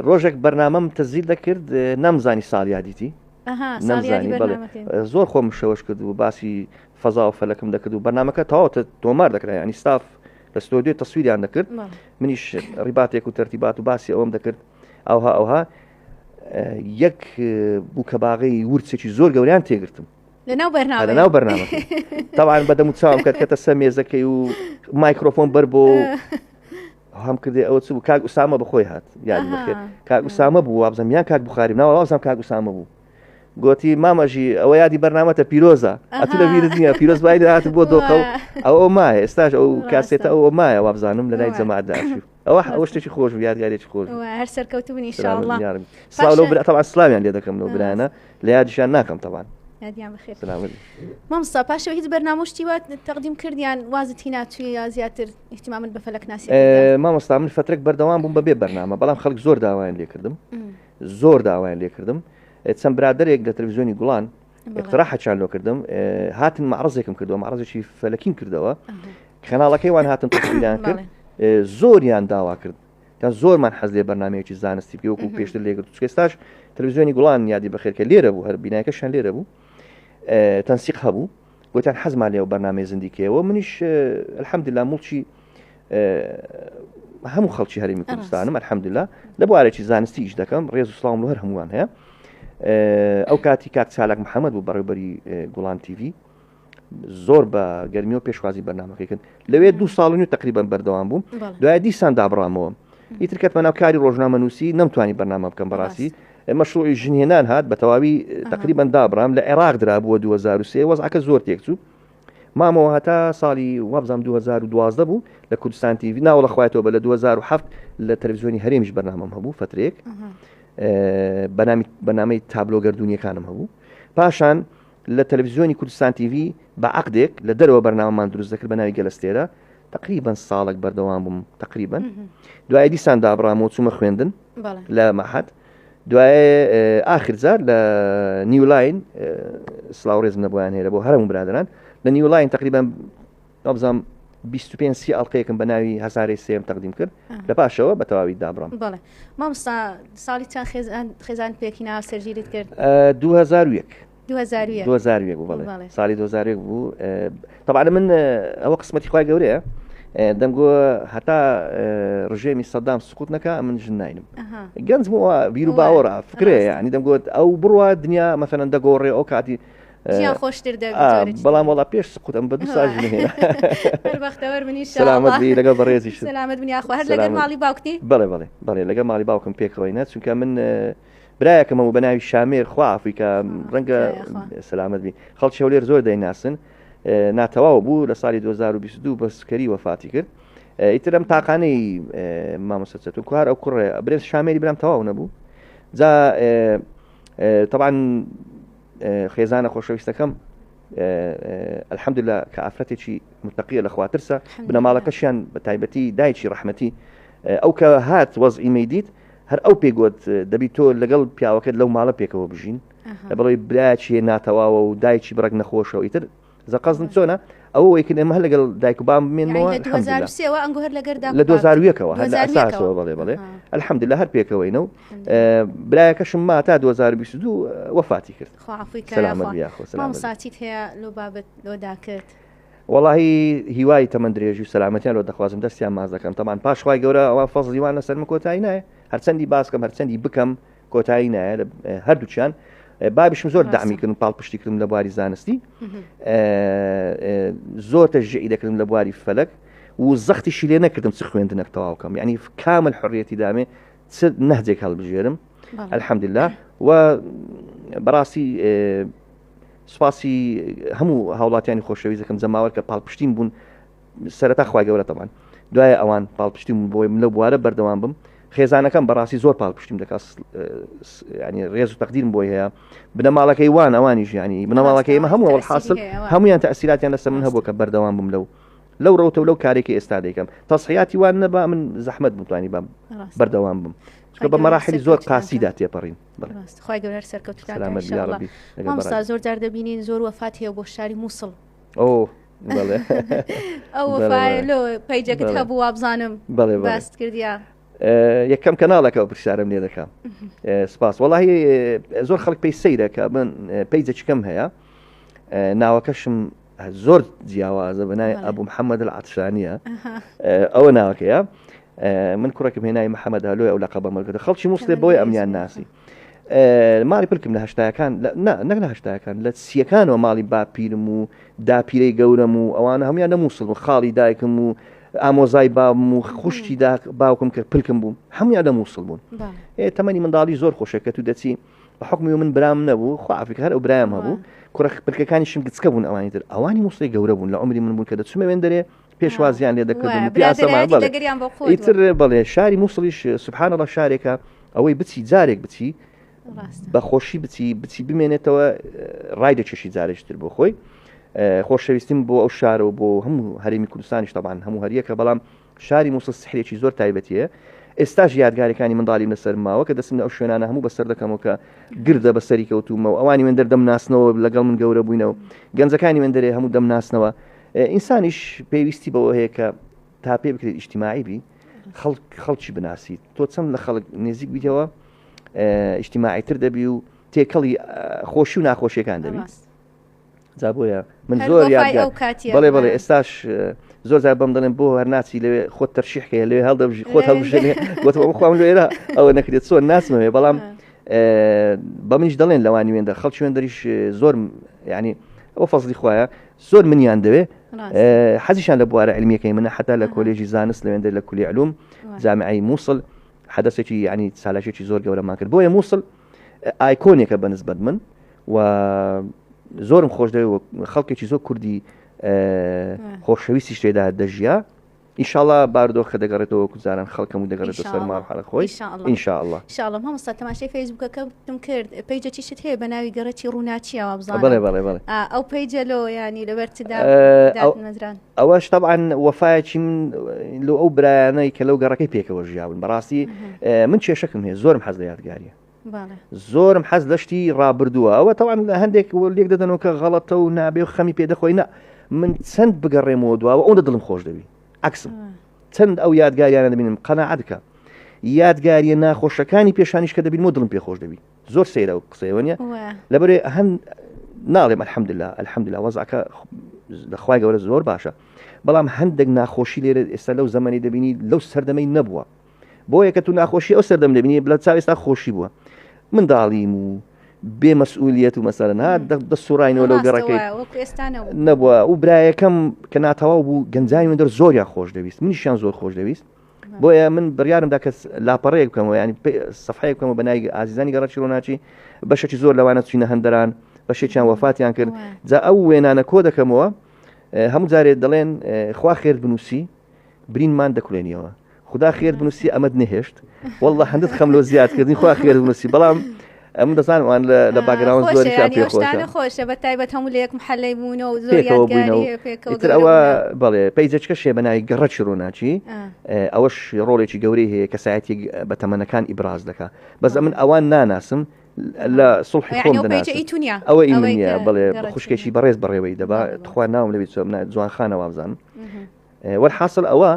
B: ڕۆژێک بەرنامەم تەزیل دەکرد نەمزانی ساڵیادیتی نەمزانی بەڵێ زۆر خۆم شەوەش کرد و باسی فەزا و فەلەکم دەکرد و بەرنامەکە تەواو تۆمار دەکرا ینی ستاف لە ستۆدیۆ تەسویریان دەکرد منیش ڕیباتێک و تەرتیبات و باسی ئەوەم دەکرد ئەوها ئەوها یەک بوو کە باغی ورچێکی زۆر گەوریان تێگرتم
A: لەناو بەرنامە
B: لەناو بەرنامە تاوان بەدەم و چاوم کەت کەتە سەر مێزەکەی و مایکرۆفۆن بەر بۆ هەم کردی ئەوە چ بوو کاک ئوسامە بەخۆی هات یادی بەخێر کاک ئوسامە بوو وابزانم یان کاک بخاری ناوە وابزانم کاک ئوسامە بوو گوتی مامەژی ئەوە یادی بەرنامەتە پیرۆزە ئەتو لە بیرت نییە پیرۆز بای هات بۆ دۆخە و ئەوە مایە ئێستاش ئەو کاسێتە ئەوە مایە وابزانم لە لای جەماعەتدا ئەوە ئەوە شتێکی خۆش بوو یادگارێکی خۆش بوو
A: هەر سەرکەوتوو بن ئینشاءاللە
B: سڵاو لەو برا تەبعەن سڵاویان لێ دەکەم لەو برایانە لە یادیشیان ناکەم تەبعەن.
A: یادیان بەخێر. سەلامەت بی. مامۆستا پاشەوە هیچ بەرنامە و شتی وا تەقدیم کرد یان وازت هینا توی یا زیاتر اهتمامت بە فەلەکناسی
B: ئە، مامۆستا من فەترەک بەردەوام بووم بەبێ بەرنامە بەڵام خەڵک زۆر داوایان لێکردم زۆر داوایان لێکردم چەند برادەرێک لە تەلەڤیزیۆنی گوڵان اقتراحەکیان لۆ کردم هاتن معرضێکم کردەوە معرضێکی فەلەکیم کردەوە کەناڵەکەی وان هاتن تەسویریان کرد زۆریان داوا کرد تا زۆرمان حەز لێ بەرنمەیەکی زانستی بکەی وەکو پێشتر لێگرت چونکە ئێستاش تەلەڤیزیۆنی گوڵان یادی بەخێر کە لێرە بوو هەر بینایەکەشیان لێرە بوو تەنسیق هەبوو گوتیان حەزمان لێوە بەرنمەی زیندیکەوە منیش الحەمدلله موڵکی هەموو خەڵکی هەرێمی کوردستانم الحەمدلله لە بوارێکی زانستی ئیش دەکەم ڕێز و سڵاوم لە هەر هەمووان هەیە ئەو کاتی کاک چالاک محەممەد بوو بەڕێوبەری گوڵان تیڤی زۆر بە گەرمیەوە پێشوازی بەرنمەکەی کرد لەوێ دو ساڵ و تقریبا بەردەوام بووم دوای دیسان دابڕامەوە ئیتر کەتمە ناو کاری ڕۆژنامە نووسی نەمتوانی بەرنامە بکەم بەڕاستی مەشروعی ژنهێنان هات بە تەواوی تقریبا دابرام لە عێراق درابووە 2023 وەزعەکە زۆر تێکچوو مامەوە هەتا ساڵی وابزانام 2012 بوو لە کوردستان تیڤی ناوەڵە خوایەوە بە لە 2007 لە تەلەڤزیۆنی هەرێمیش بەرنامەم هەبوو فترێک بەنامی بەنامەی تابلۆ گردردونیەکانم هەبوو پاشان لە تەلەفزیۆنی کوردستان تیڤی بە عەقدێک لە دەرەوە بەرنامەمان دروست دەکرد بە ناوی گەلەستێرە تقریبا ساڵێک بەردەوام بووم تقریبا دوای دیسان دابڕامەوە چوومە خوێندن لە مەحەد دوای ئاخر جار لە نیولاین سلااو ڕێزم نەبوویان هەیە بۆ هەرم برادران لە نیولاین تقریبا وابزانم 25 سی ئەڵلقەیەکم بە ناوی هەزارەی سێم تەقدیم کرد لە پاشەوە بە تەواوی دابڕام
A: بەڵێ مامۆستا ساڵی چەند خێزان خێزان پێکینا سەرژیرت کرد
B: 2001
A: 2001
B: 2001 بوو بەڵێ ساڵی 2001 بوو طبعا من ئەوە قسمەتی خوای گەورەیە دەمگۆ هەتا ڕژێمی سەدام سقوت نەکە من ژن ناینم گەنج بووە بیر و باوەڕە فکرێ ینی دەمگوت ئەو بڕوا دنیا مەسەلەن دەگۆڕێ ئەو کاتی
A: ژیان خۆشتر دەبێت
B: بەڵام وەڵا پێش سقوت ئەم بە دو ساڵ
A: بەختەوەر منی
B: سەلامەت بی لەگەڵ بەڕێزیش
A: سەلامەت بنی یاخوا هەر لەگەڵ ماڵی باوکتی
B: بەڵێ بەڵێ بەڵێ لەگەڵ ماڵی باوکم پێکەوەینە چونکە من برایەکەم هەبوو بە ناوی شامێر خوا عەفوی کە ڕەنگە سەلامەت بی خەڵکی هەولێر زۆر دەیناسن ناتەواو بوو لە ساڵی 2022 بە سکەری وەفاتی کرد ئیتر ئەم تاقانەی مامۆستا چەتۆ کوهار ئەو کوڕێ برێز شامێری برام تەواو نەبوو جا طبعا خێزانە خۆشەویستەکەم الحمدلله کە ئافرەتێکی متەقیە لە خواترسە بنەماڵەکەشیان بە تایبەتی دایکی ڕەحمەتی ئەو کە هات وەزعی مەیدیت هەر ئەو پێگوت دەبی تۆ لەگەڵ پیاوەکەت لەو ماڵە پێکەوە بژین لە بەڵی برایەکی ناتەواوە و دایکی بڕێک نەخۆشەوە ئیتر زەقەزم چۆنە ئەوە وەی کرد ئێمە هەر لەگەڵ دایک و بام بمێنمەوە
A: یانی لە 2003 وە ئەنگۆ هەر لەگەر داک
B: لە 2001ەوە هەر لە ئەساسەوە بەڵێ بەڵێ الحمدلله هەر پێکەوەینە و برایەکەشم ما تا 2022 وەفاتی کرد
A: خوا عەفوی کە
B: سەلامەت بی یاخوا سەلامەت
A: مامۆستا چیت هەیە لۆ بابت لۆ داکت
B: وەڵاهی هیوای تەمەن درێژی و سەلامەتیان لۆ دەخوازم دەستیان ماچ دەکەم تەمان پاش خوای گەورە ئەوە فەزڵی وان لەسەر من کۆتایی نایە هەرچەندی باس کەم هەرچەندی بکەم کۆتایی نایە هەردووکیان بابیشم زۆر دامی کردم پاڵپشتی کردم لە بواری زانستی زۆر تەشجیعی دەکردم لە بواری فەلەک و زەختیشی لێ نەکردم چ خوێندنێک تەواو کەم یعنی کامل حڕیەتی دامێ چ نەهجێک هەڵبژێرم الحەمدلله و بەڕاستی سوپاسی هەموو هاوڵاتیانی خۆشەویست دەکەم جەماوەر کە پاڵپشتیم بوون سەرەتا خوای گەورە تەبان دوای ئەوان پاڵپشتیم بۆی من لەو بوارە بەردەوام بم خێزانەکەم بەڕاستی زۆر پاڵپشتیم دەکات ینی ڕێز و تەقدیرم بۆی هەیە بنەماڵەکەی وان ئەوانیش ینی بنەماڵەکەی ئێمە هەموو حاصل هەمویان تەسیراتیان لەسەر من هەبوو کە بەردەوام بم لەو لەو ڕەوتە و لەو کارێکی ئێستا دەیکەم تەسحیاتی وان نەبا من زەحمەت بتوانی بام بەردەوام بم چونکە بە مەراحلی زۆر قاسیدا تێپەڕین
A: خوای گەورە سەرکەوتوتان مامۆستا زۆر جار دەبینین زۆر وەفات هەیە بۆ شاری مووسڵ
B: ئەو
A: ئەو وەفایە لۆ پەیجەکەت هەبوو وابزانم
B: بەڵێ
A: باست کردیا
B: یەکەم کەناڵەکە ئەو پرسیارم لێ دەکەم سپاس وەڵی زۆر خەڵک پێی سەیرە کە من پەیجەکەم هەیە ناوەکەشم زۆر جیاوازە بە ناوی ئەبوو محەممەد العطشانیە ئەوە ناوەکەیە من کوڕێکم هێنای محەممەد هەلۆی ئەو لە قەبە مەرگەتە خەڵکی مووسڵێ بۆی ئەمیان ناسی ماڵی پلکم لە هەشتاکان نەک لە هەشتاکان لە سیەکانەوە ماڵی باپیرم و داپیرەی گەورەم و ئەوانە هەموان لە مووسڵ و خاڵی دایکم و ئامۆزای باوم و خوشکی باوکم کە پلکم بوو هەموان لە مووسڵ بوون تەمەنی منداڵی زۆر خۆشە کە تو دەچی بە حکمی من برام نەبوو خوا ئەفریقا هەر ئەو برایم هەبوو کوڕە پلکەکانیشم گچکە بوون ئەوانی تر ئەوانی مووسڵی گەورە بوون لە عمری من بوون کە دەچوومە وێندەرێ پێشوازیان لێ دەکردم و پیاسەمان بەڵێ ئیتر بەڵێ شاری مووسڵیش سبحان الله شارێکە ئەوەی بچی جارێک بچی بە خۆشی بچی بچی بمێنێتەوە ڕای دەکێشی جارێکتر بۆ خۆی خۆشەویستیم بۆ ئەو شارە و بۆ هەموو هەرێمی کوردستانیش تەبان هەموو هەریەکە بەڵام شاری مووسڵ سحرێکی زۆر تایبەتیە ئێستاش یادگارەکانی منداڵیم لەسەر ماوە کە دەستم لە ئەو شوێنانە هەموو بەسەر دەکەمەوە کە گردە بەسەری کەوتومەوە ئەوانی من دەردەم ناسنەوە لەگەڵ من گەورە بووینەوە گەنجەکانی من دەرێ هەموو دەم ناسنەوە ئینسانیش پێویستی بەوە هەیە کە تا پێ بکرێت ئیجتیماعی بی خەڵک خەڵکی بناسیت تۆ چەند لە خەڵک نزیک بیتەوە ئیجتیماعی تر دەبی و تێکەڵی خۆشی و ناخۆشیەکان دەبی جا بۆیە من زۆر بەڵێ بەڵێ ئێستاش زۆر جار بەم دەڵێن بۆ هەر ناچی لەوێ خۆت تەرشیحکەیە لەوێ هەڵدەبژی خۆت هەڵبژێنێ گوتم خۆم لێرە ئەوە نەکرێت چۆن ناسمەوێ بەڵام بە منیش دەڵێن لەوانی وێندە خەڵکی وێندەریش زۆر ینی ئەو فەزلی خوایە زۆر منیان دەوێ حەزیشان لە بوارە علمیەکەی منە حتا لە کۆلێژی زانست لە وێندەر لە کولی علوم جامعی مووسڵ حدەسێکی ینی چالاکێکی زۆر گەورەمان کرد بۆیە مووسڵ ئایکۆنێکە بە نسبەت من و زۆرم خۆش دەوێت و خەڵکێکی زۆر کوردی خۆشەویستیش تێدا دەژیا ئیشاڵا بارودۆخە دەگەڕێتەوە وەکو جاران خەڵکەم و دەگەڕێتەوە سەر ماڵ حاڵە خۆی ئینشاءاللە
A: ئینشاءاللە مامۆستا تەماشای فەیسبوکەکەم کرد page ەکی شت هەیە بە ناوی گەڕەکی ڕووناچیە وابزانم
B: بەڵێ بەڵێ بەڵێ
A: ئەو page ە لۆ ینی لەبەر چ دامەزران
B: ئەوەش تەبعەن وەفایەکی من لۆ ئەو برایانەی کە لەو گەڕەکەی پێکەوە ژیاون بەڕاستی من کێشەکم هەیە زۆرم حەز لە یادگاریە زۆرم حەز لە شتی ڕابردووە ئەوە تەوان لە هەندێک لێک دەدەنەوە کە غەڵەتە و نابێ و خەمی پێ دەخۆی نا من چەند بگەڕێمەوە دواوە ئەوەندە دڵم خۆش دەبی عکسم چەند ئەو یادگاریانە دەبینم قەناعەت کە یادگاریە ناخۆشەکانی پێشانیش کە دەبینمەوە دڵم پێ خۆش دەبی زۆر سەیرە و قسەیەوە نیە لەبەرێ هەن ناڵێم الحمدلله الحمدلله وەزعەکە لە خوای گەورە زۆر باشە بەڵام هەندێک ناخۆشی لێرە ئێستا لەو زەمەنی دەبینی لەو سەردەمەی نەبووە بۆیە کە تو ناخۆشی ئەو سەردەم دەبینی بلە چاو ئێستا خۆشی بووە منداڵیم و بێ مەسئولیت و مەسەرەن ها دەسوڕینەوە لەو گەڕەکەی نەبووە و برایەکەم کە ناتەواو بوو گەنجانی من دەر زۆریان خۆش دەویست منیشیان زۆر خۆش دەویست بۆیە من بڕیارم دا کە لاپەڕەیەک بکەمەوە ینی سەفحەیەک بکەمەوە بە ناوی ئازیزانی گەڕەکی ڕۆناچی بەشێکی زۆر لەوانە چوینە هەندەران بەشێکیان وەفاتیان کرد جا ئەو وێنانە کۆ دەکەمەوە هەموو جارێ دەڵێن خوا خێر بنووسی برینمان دەکولێنیەوە خدا خێر بنووسی ئەمەد نەهێشت والله هەندت خەم لۆ زیادکردنی خوا خێر بنووسی بەڵام ئەم دەزانم ئەوان لە background زۆریشیان پێ خۆشە.
A: خۆشە بە تایبەت هەموو لە یەک محلەی بوونەوە و زۆر
B: پێکەوە بووینەوە
A: یادگاری پێکەوە
B: ئیتر
A: گەورە
B: ئەوە
A: بوونە.
B: بەڵێ page ەچکەش هەیە بە ناوی گەڕەکی ڕووناکی ئەوەش ڕۆڵێکی گەورەی هەیە کەسایەتی بە تەمەنەکان ئیبراز دەکا بەس ئەمن ئەوان ناناسم لە سوڵحی
A: یعنی
B: خۆم
A: ئەو page ە
B: دەناسم
A: ئی تو نییە
B: ئەوە ئی من
A: ئەوەی
B: نییە
A: کە
B: بەڵێ
A: گەڕەکی
B: خوشکێکی بەڕێز بەڕێوەی دەبا
A: بەڵێ، بەڵێ.
B: تخوا ناوم لەبیر چووە جوان خانە وابزانم وەلحاسڵ ئەوە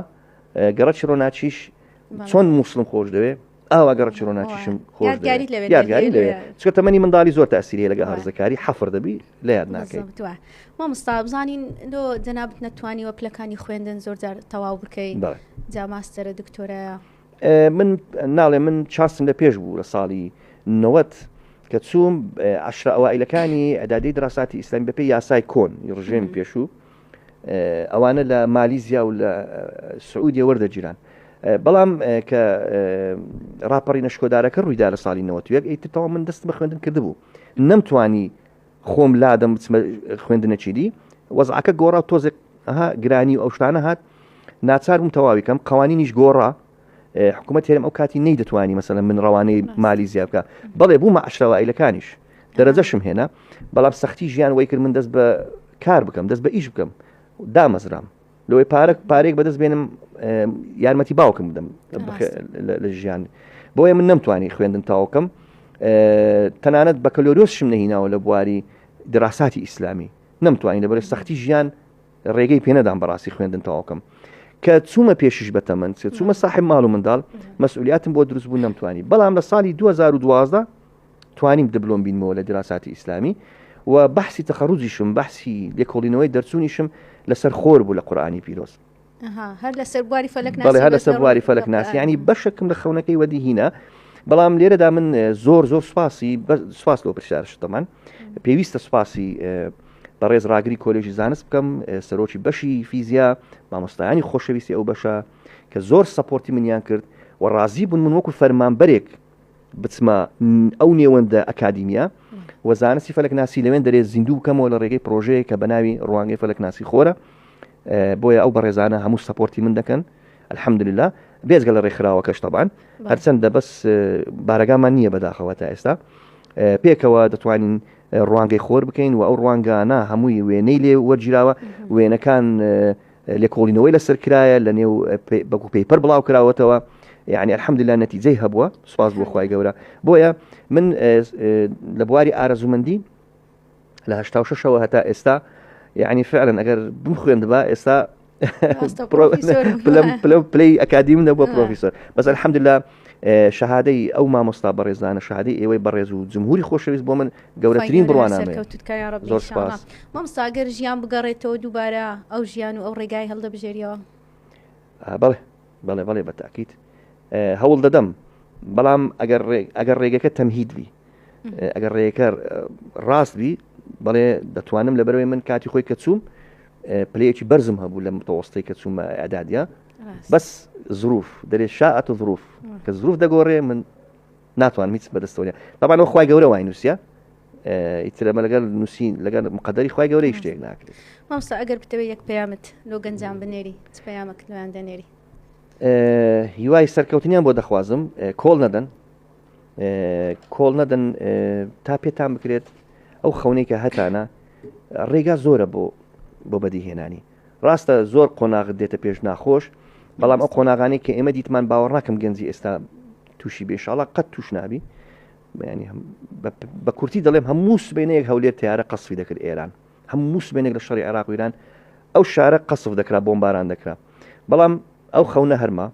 B: گەڕەکی ڕۆناکیش
A: بەڵێ.
B: چۆن مووسڵم خۆش دەوێ ئاوا گەڕەکی ڕۆناکیشم خۆش
A: یادگاریت لەوێ
B: یادگاری لەوێ چکە تەمەنی منداڵی زۆر تاسیری هەیە لەگەڵ
A: وایە.
B: هەرزەکاری حەفر دەبی لە یاد ناکەی
A: بالضبط وایە. مامۆستا بزانین لۆ جەنابت نەتوانیوە پلەکانی خوێندن زۆر جار تەواو بکەی
B: بەڵێ.
A: جا ماستەرە دکتۆرایە
B: من ناڵێ من چانسم لە پێش بوو لە ساڵی 90 کە چووم عشرە ئەوائیلەکانی ئەدادی دراساتی ئیسلامی بەپێی یاسای کۆن ڕژێمی پێشوو ئەوانە لە مالیزیا و لە سعودیە وەردەگیران بەڵام کە ڕاپەڕینە شکۆدارەکە ڕوویدا لە ساڵی 91 ئیتر تەواو من دەستم بە خوێندن کردبوو نەمتوانی خۆم لادەم بچمە خوێندنەکی دی وەزعەکە گۆڕا تۆزێک ئەها گرانی و ئەو شتانە هات ناچار بووم تەواوی کەم قوانینیش گۆڕا حکوومەت هەرێم ئەو کاتی نەی دەتوانی مەسەلەن من ڕەوانەی مالیزیا بکە بەڵێ بوومە عشرەوائیلەکانیش دەرەجەشم هێنا بەڵام سەختی ژیان وای کرد من دەست بە کار بکەم دەست بە ئیش بکەم دامەزرام لەوەی پارە پارێک بەدەست بێنم یارمەتی باوکم بدەم لە ژیان بۆیە من نەمتوانی خوێندن تاوکەم تەنانەت بەکەلۆریۆسشم نەهیناوە لە بواری دراساتی ئیسلامی نەمتوانی لەبەر سەختی ژیان ڕێگەی پێنەدام بەڕاستی خوێندن تەواوکەم کە چوومە پێشیش بەتەمەن چوومە ساحب ماڵ و منداڵ مەسئولیاتم بۆ دروست بوو نەمتوانی بەڵام لە ساڵی 2012 توانیم دبلۆم بینمەوە لە دراساتی ئیسلامی و بەحسی تەخەڕوجیشم بەحسی لێکۆڵینەوەی دەرچوونیشم لەسەر خۆر بوو لە قورئانی پیرۆز.
A: هەر لەسەر بواری فەلەک
B: ناسی هەر لەسەر بواری فەلەک ناسی ینی بەشێکم لە خەونەکەی وەدی هینا بەڵام لێرەدا من زۆر زۆر سوپاسی سوپاس لۆ پرسیارشتەمان پێویستە سوپاسی بەڕێز ڕاگری کۆلێژی زانست بکەم سەرۆکی بەشی فیزیا مامۆستایانی خۆشەویستی ئەو بەشە کە زۆر support ی منیان کرد و ڕازی بوون من وەکو فەرمانبەرێک بچمە ئەو نێوەندە ئەکادیمیە و زانستی فەلەکناسی لەوێن دەرێ زیندوو بکەمەوە لە ڕێگەی پرۆژەیە کە بە ناوی ڕوانگەی فەلەکناسی خۆرە بۆیە ئەو بەڕێزانە هەموو support ی من دەکەن الحمدلله. بێجگە لە ڕێکخراوەکەش تەبان هەرچەندە بەس بارەگامان نییە بەداخەوە تا ئێستا پێکەوە دەتوانین ڕوانگەی خۆر بکەین و ئەو ڕوانگانە هەمووی وێنەی لێ وەرگیراوە وێنەکان لێکۆڵینەوەی لەسەر کرایە لە نێو بەکو paper بڵاو کراوەتەوە یعنی الحمدلله نەتیجەی هەبووە سوپاس بۆ خوای گەورە بۆیە من لە بواری ئارەزومەندی لە 86ەوە هەتا ئێستا یعنی فعلا ئەگەر بمخوێندبا ئێستا پلەی ئەکادیم نەبووە پرۆفیسۆر بەس الحمدلله شەهادەی ئەو مامۆستا بەڕێزانە شەهادەی ئێوەی بەڕێز و جمهوری خۆشەویست بۆ من گەورەترین بڕوانامەیە زۆر سپاس
A: مامۆستا گەر ژیان بگەڕێتەوە دووبارە ئەو ژیان و ئەو ڕێگای هەڵدەبژێریەوە
B: بەڵێ بەڵێ بەڵێ بە تاکیت هەوڵ دەدەم بەڵام ئەگەر ئەگەر ڕێگەکە تەمهید بی ئەگەر ڕێگەکە ڕاست بی بەڵێ دەتوانم لەبەرەوەی من کاتی خۆی کە چووم پلەیەکی بەرزم هەبوو لە متەوەستەی کە چوومە ئەدادە بەس ظروف دەرێ شاعەت و ظروف کە ظروف دەگۆڕێ من ناتوانم هیچ بەدەستەوە نیە طبعا ئەو خوای گەورە وای نووسە ئیتر ئەمە لەگەڵ نووسین لەگەڵ مقدری خوای گەورەی شتێک ناکرێت
A: مامۆستا ئەگەر بتەوێت یەک پەیامت لۆ گەنجان بنێری چ پەیامەکت لۆیان دەنێری
B: هیوای سەرکەوتنیان بۆ دەخوازم کۆڵ نەدەن کۆڵ نەدەن تا پێتان بکرێت ئەو خەونەی کە هەتانە ڕێگا زۆرە بۆ بۆ بەدیهێنانی ڕاستە زۆر قۆناغ دێتە پێش ناخۆش بەڵام ئەو قۆناغانەی کە ئێمە دیتمان باوەڕ ناکەم گەنجی ئێستا تووشی بێشاڵە قەت توش نابی بە کورتی دەڵێم هەموو سبینەیەک هەولێر تیارە قەسفی دەکرد ئێران هەموو سبینێک لە شەڕی عێراق و ئیران ئەو شارە قەسف دەکرا بۆمباران دەکرا بەڵام ئەو خەونە هەرما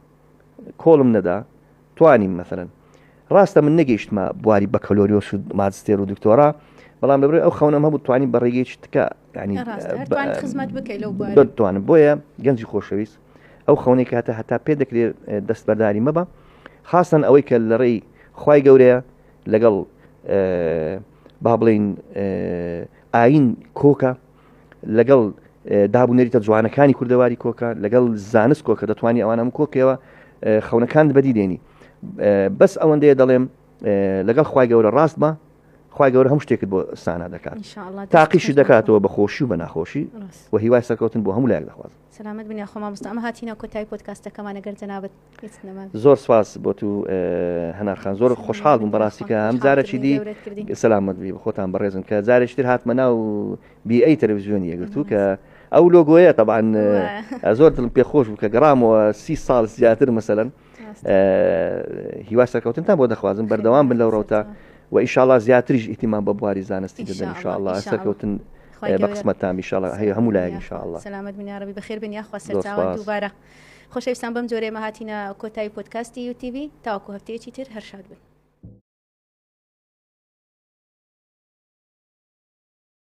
B: کۆڵم نەدا توانیم مەسەلەن ڕاستە من نەگەیشتمە بواری بەکەلۆریۆس و ماجستێر و دکتۆرا بەڵام لەبەر ئەو خەونەم هەبوو توانیم بە ڕێگەیەکی تکە
A: ینی خزمەت بکەی لەو
B: بتوانم بۆیە گەنجی خۆشەویست ئەو خەونەی کاتە هەتا پێ دەکرێت دەستبەرداری مەبە خاستن ئەوەی کە لە ڕێی خی گەورەیە لەگەڵ با بڵین ئاین کۆکە لەگەڵ داب و نەریتە جوانەکانی کوردەواری کۆکە لەگەڵ زانست کۆکە دەتوانانی ئەوانم کۆکەوە خەونەکان بەدی دێنی بەس ئەوەندەیە دەڵێم لەگەڵ خی گەورە ڕاست بە خی گەورە هەموو شتێکت بۆ سانا دەکات تاقیشی دەکاتەوە بە خۆشی و بە ناخۆشی و هیوای سەرکەوتن بۆ هەموو لایەک دەخوازم
A: سەلامەت بن یاخوا مامۆستا ئەمە هاتینە کۆتایی پۆدکاستەکەمان ئەگەر جەنابت
B: زۆر سپاس بۆ تو هەنار خان زۆر خۆشحاڵ بووم بەڕاستی کە هەم جارێکی دی سەلامەت بی خۆتان بەڕێزن کە جارێکی تر هاتمە ناو بی ئەی تەلەڤزیۆنی یەکگرتوو کە ئەو لۆگۆیە تەبعەن زۆر دڵم پێ خۆش بوو کە گەڕامەوە سی ساڵ زیاتر مەسەلەن هیوا سەرکەوتنتان بۆ دەخوازم بەردەوام بن لەو ڕەوتە و ئیشاڵا زیاتریش ئیتیمان بە بواری زانستی دەدەن ئیشاڵا سەرکەوتن بە قسمەتتان ئیشاڵا هەیە هەموو لایەک ئیشاڵا
A: سەلامەت بن یاڕەبی بەخێر بن یاخوا سەرچاوان دووبارە خۆشەویستان بەم جۆرەیە ئێمە هاتینە کۆتایی پۆدکاستی یوتیڤی تاوەکو هەفتەیەکی تر هەر شاد بن.